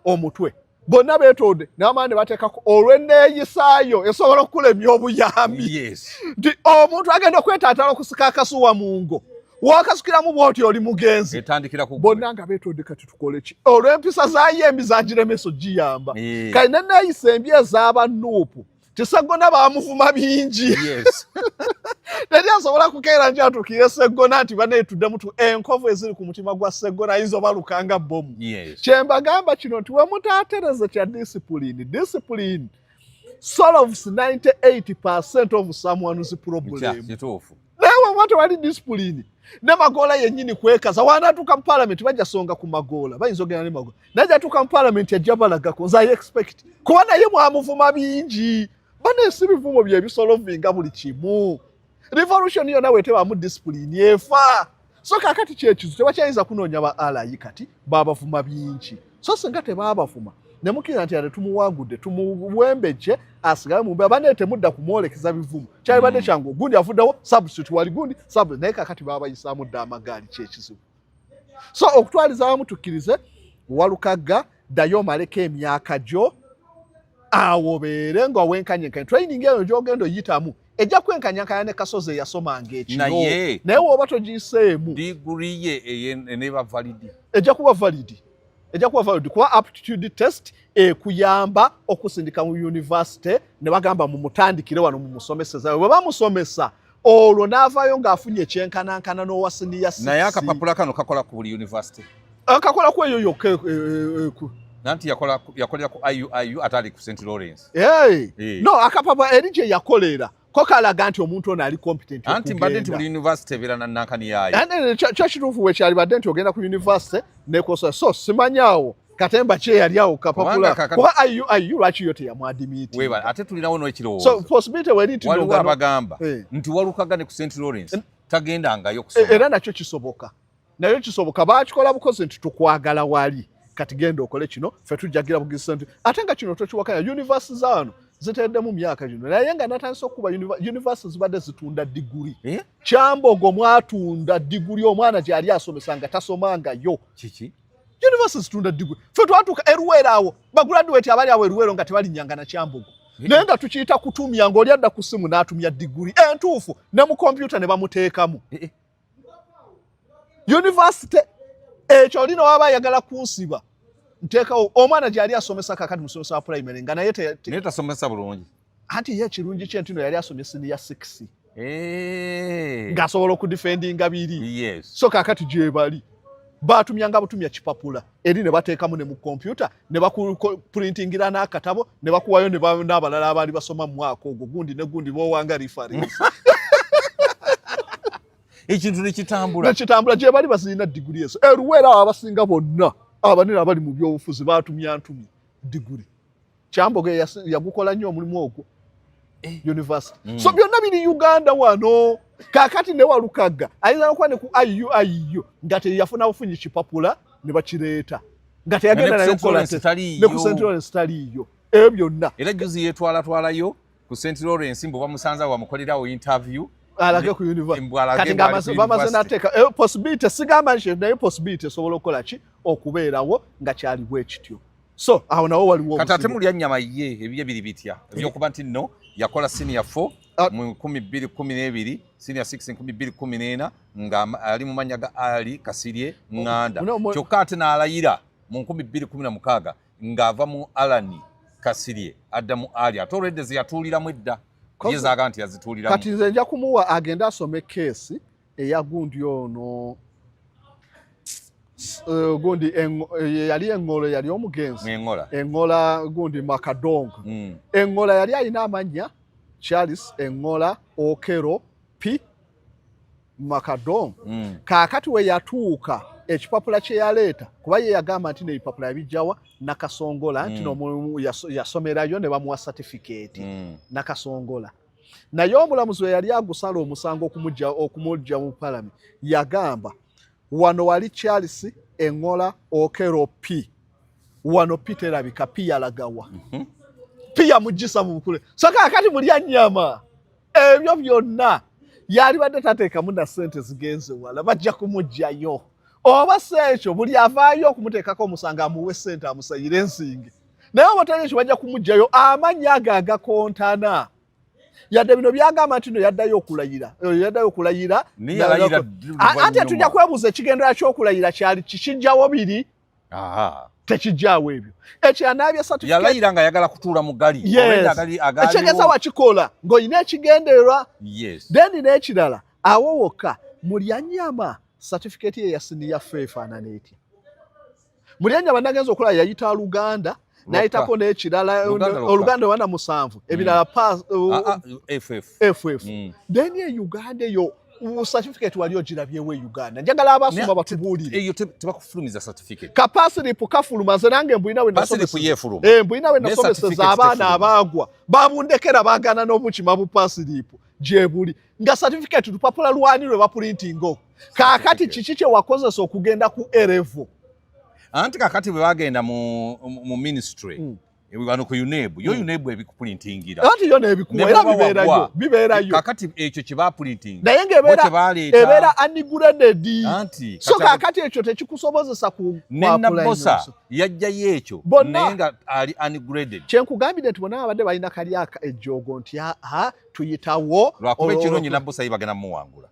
Speaker 2: omutwe. Bonna beetoolodde, nabamala ne bateekako olw'enneeyisaayo esobola okukulemya obuyambi, nti omuntu agenda okwetaatala okusika akasuwa mu ngo, wakasukiramu bw'oti oli mugenzi.
Speaker 1: Etandikira ku
Speaker 2: Bonna nga beetodde, kati tukole ki? Olw'empisa zaayo embi zagiremesa ogiyamba. Kale neneeyisa embi ez'aba NUP, ti Seggona bamuvuma bingi, teri asobola kukeera nti atuukire Seggona nti baneetuddemu tu enkovu eziri ku mutima gwa Seggona ayinza obalukanga bbomu. Kyembagamba kino nti wemutaatereze kya discipline, discipline solves 98% of someone's problem.
Speaker 1: Kituufu.
Speaker 2: Naye waba tewali discipline, ne Magoola yennyini kwekaza, wanatuuka mu parliament bajja songa ku Magoola, bayinza ogenda ne Magoola, naye jatuuka mu parliament ajja balagako. Nze I expect, kuba naye mwamuvuma bingi. Bane, si bivumo bye bisolvinga buli kimu. Revolution yonna bwetebamu discipline efa. So kakati kyekizu tebakyayinza kunoonya ba alayi, kati babavuma bingi. So singa tebabavuma nemukkiriza nti ate tumuwangudde, tumuwembeje asigale mu mbeera, bane temudda kumwolekeza bivumo, kyalibadde kyangu. Gundi avuddewo, substitute wali gundi sub, naye kakati babayisaamu dda amagaali, kyekizibu. So okutwaliza awamu, tukkirize Walukagga, ddayo omaleko emyaka gyo awo, obeere nga wenkanya training eyo gyogenda oyitamu ejja kwenkanyankanya ne Kasozi eyasomanga ekiro.
Speaker 1: Naye
Speaker 2: Naye woba togiyiseemu,
Speaker 1: diguri ye eneeba valid?
Speaker 2: Ejja kuba valid, ejja kuba valid, kuba aptitude test ekuyamba okusindika mu university ne bagamba mumutandikire wano, mumusomeseza. Bwe bamusomesa olwo n'avaayo ng'afunye ekyenkanankana n'owa senior six.
Speaker 1: Naye akapapula kano kakola ku buli university?
Speaker 2: Akakola ku eyo yokka.
Speaker 1: Nanti yakolera ku IUIU ate ali ku St Lawrence.
Speaker 2: Hey.
Speaker 1: Eh.
Speaker 2: No, akapapula eri gye yakolera ko kalaga nti omuntu ono ali competent.
Speaker 1: Anti mbadde nti
Speaker 2: okugenda.
Speaker 1: buli university ebeera na nankani yaayo.
Speaker 2: And kyo kituufu, wekyalibadde nti ogenda ku university nekosa. So simanyaawo katemba kye yali awo kapapula,
Speaker 1: Kubanga
Speaker 2: kuba IUIU lwaki yo teyamuadmit?
Speaker 1: Webale, ate tulinawo n'ekirowoozo.
Speaker 2: So possibility weri nti
Speaker 1: Waliwo abagamba nti Walukaga ne ku St Lawrence tagendangayo kusoma.
Speaker 2: Era nakyo kisoboka, nayo kisoboka. Bakikola bukozi nti tukwagala wali, kati genda okole kino, ffe tujjagira bugisa nti ate nga kino tokiwakanya. University za wano ziteeddemu myaka gino, naye nga natandise okuba university zibadde zitunda diguri.
Speaker 1: Eh?
Speaker 2: Kyambogo mwatunda diguri, omwana gyali asomesa nga tasomangayo.
Speaker 1: Kiki?
Speaker 2: University zitunda diguri. Ffe twatuuka eruweero awo, bagraduate abali awo eruweero nga tebalinyanga na Kyambogo, naye nga tukiyita kutumya, ng'oli adda ku ssimu n'atumya diguri entuufu ne mu kompyuta ne bamuteekamu. University ekyo oli nowaba ayagala kunsiba, nteekawo omwana gyali asomesa, kakati musomesa wa primary nga naye
Speaker 1: Naye tasomesa bulungi.
Speaker 2: Anti ye ekirungi kye ntino yali asomye senior 6, ng'asobola okudefendinga biri. So kakati gyebali batumyanga butumya kipapula eri ne bateekamu ne mu kompyuta ne bakuprintingira n'akatabo ne bakuwayo ne n'abalala abaali basoma mu mwaka ogwo gundi ne gundi bowanga reference.
Speaker 1: Ekintu nekitambula.
Speaker 2: Nekitambula. Gye bali bazirina diguri ezo eruweera awo, abasinga bonna abanene abali mu byobufuzi batumya ntumye diguri. Kyambogo yagukola nnyo omulimu ogwo, university. So byonna biri Uganda wano. Kakati ne Walukagga ayinza nokuba ne ku IUIU nga teyafuna bufunyi kipapula ne bakireeta nga teyagenda
Speaker 1: Ne
Speaker 2: nayo
Speaker 1: ku St.
Speaker 2: kukola
Speaker 1: Lawrence
Speaker 2: test.
Speaker 1: taliiyo.
Speaker 2: Ne ku St Lawrence taliiyo, ebyo byonna.
Speaker 1: Era juzi yetwalatwalayo ku St Lawrence mbu bamusanza bamukolerawo interview.
Speaker 2: Alage ku university.
Speaker 1: Mbu alage
Speaker 2: Kati
Speaker 1: mbu ali
Speaker 2: nga
Speaker 1: ku
Speaker 2: bamaze
Speaker 1: university.
Speaker 2: nateeka possibility, sigamba nti, naye possibility esobola okukola ki okubeerawo nga kyali bwe kityo. So awo nawo waliwo
Speaker 1: Kati ate
Speaker 2: obuzibu.
Speaker 1: mulya nnyama ye ebibye biri bitya ebyokuba nti nno yakola senior 4 mu 2012, senior 6 2014, nga ali mu mannya ga Ali Kasirye Ŋŋanda, kyokka ate n'alayira mu 2016 ng'ava mu Alani Kasirye adda mu Ali, ate olwedde ze yatuuliramu edda ye zaaga nti yazituuliramu.
Speaker 2: Kati nze nja kumuwa agende asome keesi eya gundi ono. Gundi yali Eŋŋolo, yali omugenzi Eŋŋola gundi Makadongo. Eŋŋola yali alina amannya Charles Eŋŋola Okero P Makadongo. Kaakati we yatuuka, ekipapula kye yaleeta, kuba ye yagamba nti nebipapula yabijjawa Nakasongola, nti yasomerayo ne bamuwa certificate Nakasongola. Naye omulamuzi we yali agusala omusango okumujja mu palamenti, yagamba wano wali Charles Eŋŋola Okero P, wano P terabika, P yalagawa? P yamugisa mu bukule. So kaakati mulya nnyama ebyo byonna yalibadde tateekamu na ssente zigenze wala, bajja kumugjayo. Oba si ekyo, buli avaayo okumuteekako omusango amuwe ssente amusayire ensinge. Naye oba tali ekyo, bajja kumugjayo amannya ago agakontana. Yadde bino byagamba nti no yaddayo okulayira, yaddayo okulayira, ate tujja kwebuuza ekigendera ky'okulayira kyali kikijjawo biri, tekijjaawo ebyo. Ekyo anaabya.
Speaker 1: Yalayira nga ayagala kutuula mu gali.
Speaker 2: Ekitegeeza wakikola ng'olina ekigendererwa. Then n'ekirala, awo wokka Mulyanyama certificate ye ya senior four efaanana etya? Mulyanyama nagenza okulaba yayita Luganda, nayitako n'ekirala, Oluganda wana 7, ebirala FF. Then e Uganda eyo certificate wali ogirabyewo e Uganda? Njagala abasoma batubuulire.
Speaker 1: Eyo tebakufulumiza certificate.
Speaker 2: Ka pass slip kafuluma. Nze nange mbulina we
Speaker 1: mbulina
Speaker 2: we nasomeseza abaana abaagwa babundekera baagaana n'obukima bu pass slip gyebuli, nga certificate lupapula lwani lwe bapurintinga. Kaakati kiki kye wakozesa okugenda ku A level?
Speaker 1: Anti kakati bwe bagenda mu ministry wano ku UNEB yo, UNEB ebikupurintingira.
Speaker 2: Anti yo nebikuwa era bibeerayo, bibeerayo.
Speaker 1: Kakati ekyo kye bapurintinga
Speaker 2: naye ng'ebeera ebeera ungraded.
Speaker 1: Anti
Speaker 2: so kakati ekyo tekikusobozesa ku
Speaker 1: ne Nabosa yajjayo ekyo, naye nga ali ungraded.
Speaker 2: Kyenkugambire nti bonna babadde balina kali ejjoogo nti ha tuyitawo.
Speaker 1: Lwakuba ekirungi, Nabosa ye bagenda muwangula.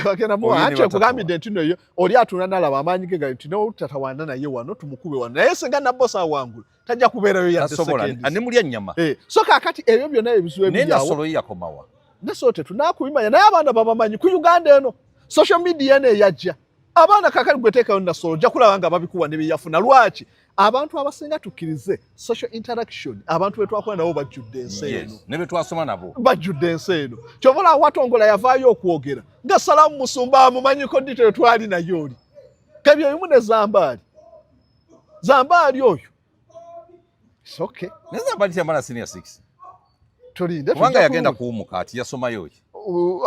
Speaker 2: Bagenda muwa. Kugambidde nti noyo oli atunda nalaba amaanyi ge gali nti notatawaana naye wano tumukube wano, naye singa Nabosa awangula tajja kubeerayo yadde.
Speaker 1: Ne mulya nnyama.
Speaker 2: So kaakati ebyo byonna ebizibu
Speaker 1: ebiryawo. Nassolo ye yakomawa?
Speaker 2: Nassolo tetunakubimanya, naye abaana babamanyi ku Uganda eno. Social media eno eyajja abaana kakali gweteekayo Nassolo, ojja kulaba nga babikuwa ne byeyafuna. Lwaki abantu abasinga tukkirize social interaction? Abantu betwakola nabo bajjudde ensi eno.
Speaker 1: Ne betwasoma nabo.
Speaker 2: Bajjudde ensi eno. Kyova olaba Watongola yavaayo okwogera nga Salamu Musumba amumanyiko detail twali naye oli kabyo ebimu ne Zambaali, Zambaali oyo. Okay.
Speaker 1: Ne Zambaali tiyamala senior 6.
Speaker 2: Tulinde.
Speaker 1: Kubanga yagenda kuwumuka ati yasomayo ki?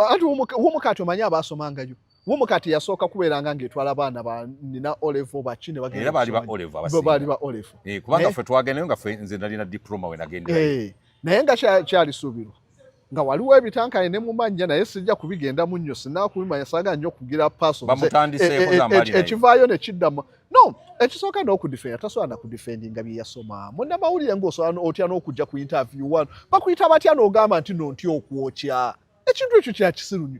Speaker 2: Ati wumukati omanyi abasomangayo, wumukati yasooka kubeeranga ng'etwala abaana ba nina O level baki ne
Speaker 1: bagenda. Era baali ba O level abasinga.
Speaker 2: Baali ba O level.
Speaker 1: Kubanga ffe twagendayo nga ffe nze nalina diploma we nagenderayo.
Speaker 2: Naye nga kyalisuubirwa nga waliwo ebitankane ne mumannya, naye sijja kubigendamu nnyo, sinakubimanya, saagala nnyo kugira paso.
Speaker 1: Bamutandiseeko Zambaali naye.
Speaker 2: Ekivaayo ne kiddamu no ekisooka n'okudifenda, tasobola nakudifendinga bye yasoma. Munnamawulire ng'osobola otya n'okujja ku interview wano, bakuyita batya, n'ogamba nti no ntya okwokya? Ekintu ekyo kya kisiru nnyo.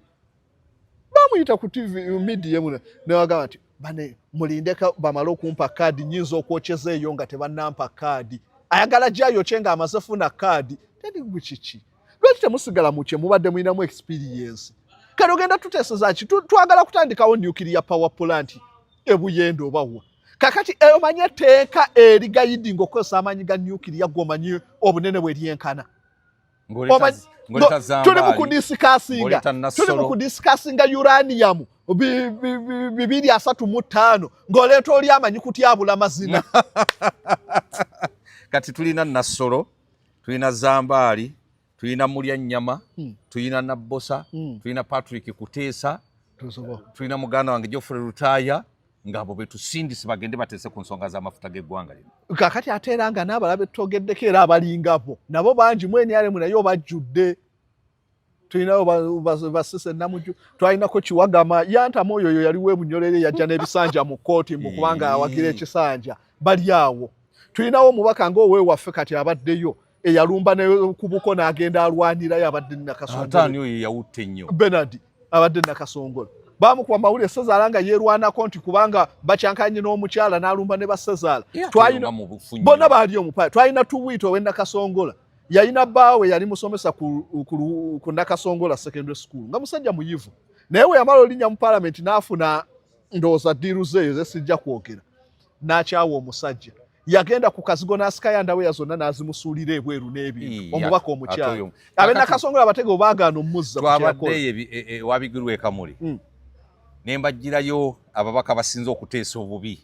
Speaker 2: Bamuyita ku TV media muno ne bagamba nti bane mulindeka bamale okumpa kaadi, nyinza okwokyeza eyo nga tebannampa kaadi. Ayagala gyayokye ng'amaze funa kaadi. Teri gwe kiki? Lwaki temusigala mu kye mubadde mulinamu experience? Kale ogenda tuteeseza ki? Twagala kutandikawo nuclear power plant ebuyende obawa? Kakati omanyi etteeka eriguidinga okukozesa amaanyi ga nuclear, gwomanyi obunene bwe lyenkana? Tuli mu kudiscussinga, tuli mu kudiscussinga uranium 235, ng'oleeta oli amanyi kutyabula mazina.
Speaker 1: Kati tulina Nassolo, tulina Zambaali, tulina Mulya Nnyama, tulina Nabbosa, tulina Patrick Kuteesa, tulina muganda wange Geoffrey Lutaaya, ng'abo betusindise bagende bateese ku nsonga z'amafuta g'eggwanga lino.
Speaker 2: Kakati ate era nga n'abalala betwogeddeko era abalingabo nabo bangi mu NRM, naye obajjudde. Tulinayo basise Namuju, twalinako Kiwagama yantamu oyo, oyo yaliwo ebunyolere, yajja n'ebisanja mu kkooti mbu kubanga awagira ekisanja. Bali awo. Tulinawo omubaka ng'owewaffe kati abaddeyo eyalumba ne kubuko n'agenda alwanirayo, abadde
Speaker 1: Nakasongola. Oyo yawutta ennyo.
Speaker 2: Bernard abadde Nakasongola, bamukuba mawulire sezaala nga yeerwanako nti kubanga bakyankanye n'omukyala n'alumba ne basezaala. Bonna baali omupaya. Twalina Tuwiito ow'e Nakasongola, yalina bbaawe yali musomesa ku Nakasongola Secondary School, nga musajja muyivu, naye we yamala olinnya mu paalamenti n'afuna Ndowooza deal zeeyo zesijja kwogera. N'akyawa omusajja, yagenda ku kazigo n'asikayo underwear zonna n'azimusuulira ebweru n'ebintu. Omubaka omukyala abe Nakasongola abatego baagaana omuzza.
Speaker 1: Twabaddeyo ewabigirwa ekamuli ne mbagirayo ababaka basinze okuteesa obubi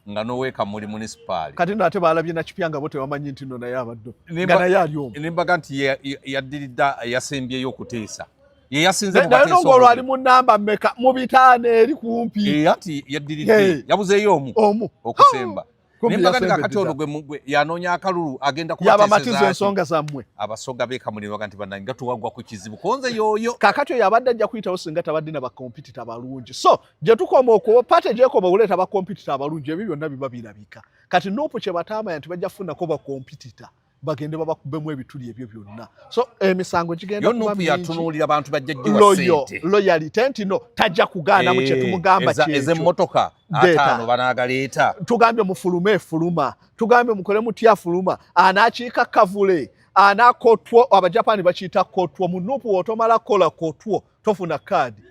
Speaker 1: nga n'owekamuli munisipaali.
Speaker 2: Kati no ate balabye nakipya nga bo tebamanyi nti no naye abadde nga naye ali omu.
Speaker 1: Ne mbaga nti yaddiridde, yasembyeyo okuteesa, ye yasinze.
Speaker 2: Naye nongolwo ali mu namba mmeka? Mu 5 eri kumpi.
Speaker 1: Ati yaddiridde, yabuzeeyo omu.
Speaker 2: Omu.
Speaker 1: Okusemba. Nembaga nti kakati ono gwe yanoonya akalulu agenda.
Speaker 2: Yabamatiza ensonga zammwe.
Speaker 1: Abasoga bekamuli baga nti bannange nga tuwagwa ku kizibu konze yooyo.
Speaker 2: Kakati oyo abadde ajja kuyitawo singa tabadde na bacompetitor balungi. So gye tukoma okuba party gyekoma okuleeta bacompetitor abalungi, ebyo byonna biba birabika. Kati NUP kye bataamanya nti bajja kufunako bacompetitor bagende babakubemu ebituli ebyo byonna. So emisango gigenda
Speaker 1: kuba mingi. Yatunuulira bantu bajja giwa
Speaker 2: sente. Loyalty nti no tajja kugaana mu kye tumugamba.
Speaker 1: Kyekyo ez'emmotoka 50 banaagaleeta.
Speaker 2: Tugambye mufulume, fuluma. Tugambye mukole mutya, fuluma. Anaakiika kavule anakotwo, Abajapani bakiyita kotwo. Mu NUP wotomala kukola kotwo tofuna kaadi.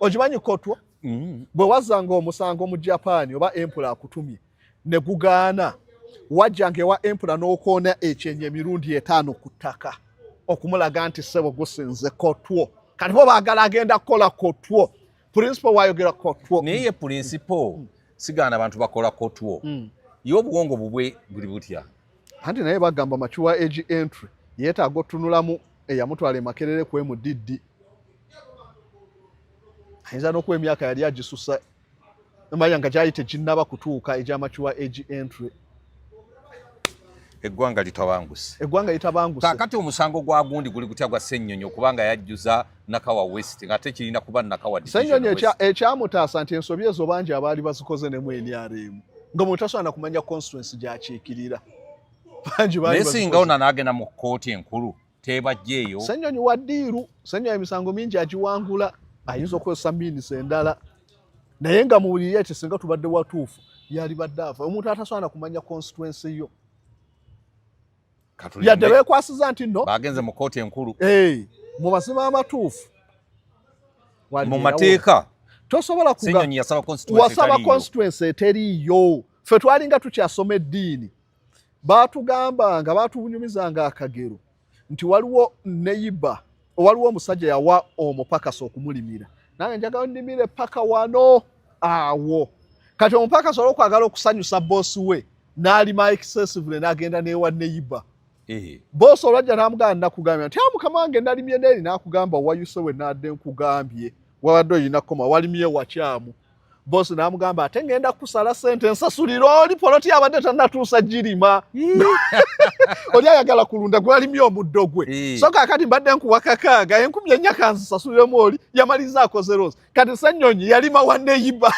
Speaker 2: Okimanyi kotwo? Bwe wazzanga omusango mu Japaani oba emperor akutumye ne gugaana, wajjanga ewa emperor n'okoona ekyenyi emirundi 5 ku ttaka okumulaga nti ssebo gusinze, kotwo. Kati bo baagala agenda kukola kotwo, principal wayogera kotwo.
Speaker 1: Naye ye principal, sigaana abantu bakola kotwo, ye obwongo bubwe buli butya?
Speaker 2: Anti naye bagamba mature age entry, yeetaaga otunulamu eyamutwala emakerere ku MDD, ayinza n'okuba emyaka yali agisusa manya nga gyali teginnaba kutuuka egya mature age entry.
Speaker 1: Eggwanga litabanguse.
Speaker 2: Eggwanga litabanguse.
Speaker 1: Kakati omusango gwa gundi guli gutya, gwa Ssennyonyi okubanga yajjuza Nakawa West nga ate kirina kuba Nakawa?
Speaker 2: Ssennyonyi ekyamutaasa nti ensobi ezo bangi abaali bazikoze ne mu NRM, nga muntu tasobola na kumanya constituency gy'akiikirira. Bangi baali
Speaker 1: naye singa ono anaagenda mu kkooti enkulu tebajjeeyo.
Speaker 2: Ssennyonyi wa deal. Ssennyonyi emisango mingi agiwangula, ayinza okukozesa means endala, naye nga muwulire eti singa tubadde watuufu yalibadde afa. Omuntu atasobola na kumanya constituency yo, yadde beekwasiza nti nno
Speaker 1: bagenze mu kkooti enkulu.
Speaker 2: Mu mazima amatuufu
Speaker 1: mu mateeka
Speaker 2: tosobola
Speaker 1: Ssennyonyi yasaba constituency
Speaker 2: wasaba
Speaker 1: etaliiyo.
Speaker 2: Constituency eteriiyo. Ffe twalinga tukyasoma eddiini, baatugambanga, baatunyumizanga akagero nti waliwo neighbour, waliwo omusajja yawa omupakasi okumulimira, nange njagala nnimire paka wano awo. Kati omupakasi olwokwagala okusanyusa boss we n'alima excessively n'agenda n'ewa neighbour. Boss olwajja n'amugamba, nakugambye nti mukama wange nalimye neeri. N'akugamba wayuse we nadde nkugambye wabadde oyina koma walimye wakyamu. Boss n'amugamba ate ngenda kusala sente nsasulira oli poloti abadde tannatuusa girima, oli ayagala kulunda gwalimye omuddo gwe. So kaakati mbadde nkuwa 6,000, 4,000 kanzisasuliremu oli yamaliriza akoze loss. Kati Ssennyonyi yalima wa neighbour.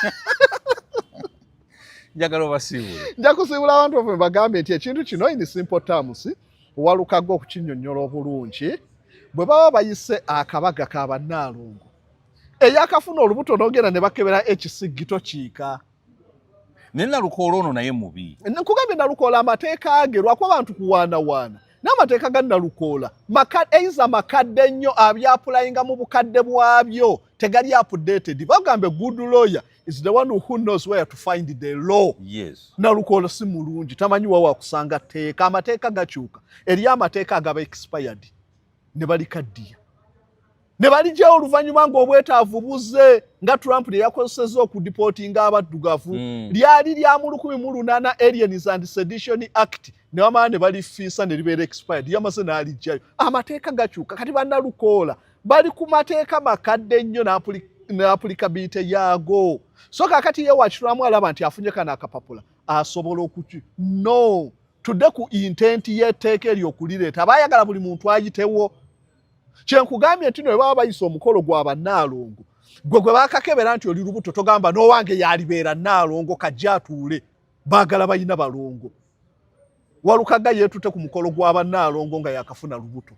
Speaker 1: Njagala obasiibule.
Speaker 2: Nja kusiibula abantu baffe, bagambe nti ekintu kino in simple terms Walukaga okukinnyonnyola obulungi, bwe baba bayise akabaga ka bannaalongo eyakafuna olubuto n'ogenda ne bakebera HCG, tokiika.
Speaker 1: Naye Nalukoola ono naye mubi.
Speaker 2: Nkugambye Nalukoola amateeka ge lwakuba abantu kuwaanawaana n'amateeka ga Nalukoola eiza makadde nnyo, abyapplyinga mu bukadde bwabyo, tegali updated. Bagambe good lawyer is the one who knows where to find the law. Nalukoola si mulungi, tamanyi wa wakusanga tteeka. Amateeka gakyuka, eri amateeka agaba expired ne balikaddiya ne balijjawo oluvannyuma ng'obwetaavu buzze, nga Trump lye yakozesezza okudeportinga abaddugavu. Lyali lya mu 1800, Aliens and Sedition Act, ne bamala ne balifiisa ne libeera expired, yamaze n'alijjayo. Amateeka gakyuka. Kati bannalukoola bali ku mateeka makadde nnyo n'applicability yaago. So kakati ye wakitulamu alaba nti afunye kano akapapula asobola okuki no tudde ku intent y'etteeka eryo okulireeta, abaayagala buli muntu ayitewo. Kyenkugambye nti no bwe baba bayisa omukolo gwa bannaalongo, gwe gwe bakakebera nti oli lubuto, togamba n'owange yalibeera nnaalongo kajja atuule. Baagala balina balongo. Walukaga yeetute ku mukolo gwa bannaalongo nga yakafuna lubuto.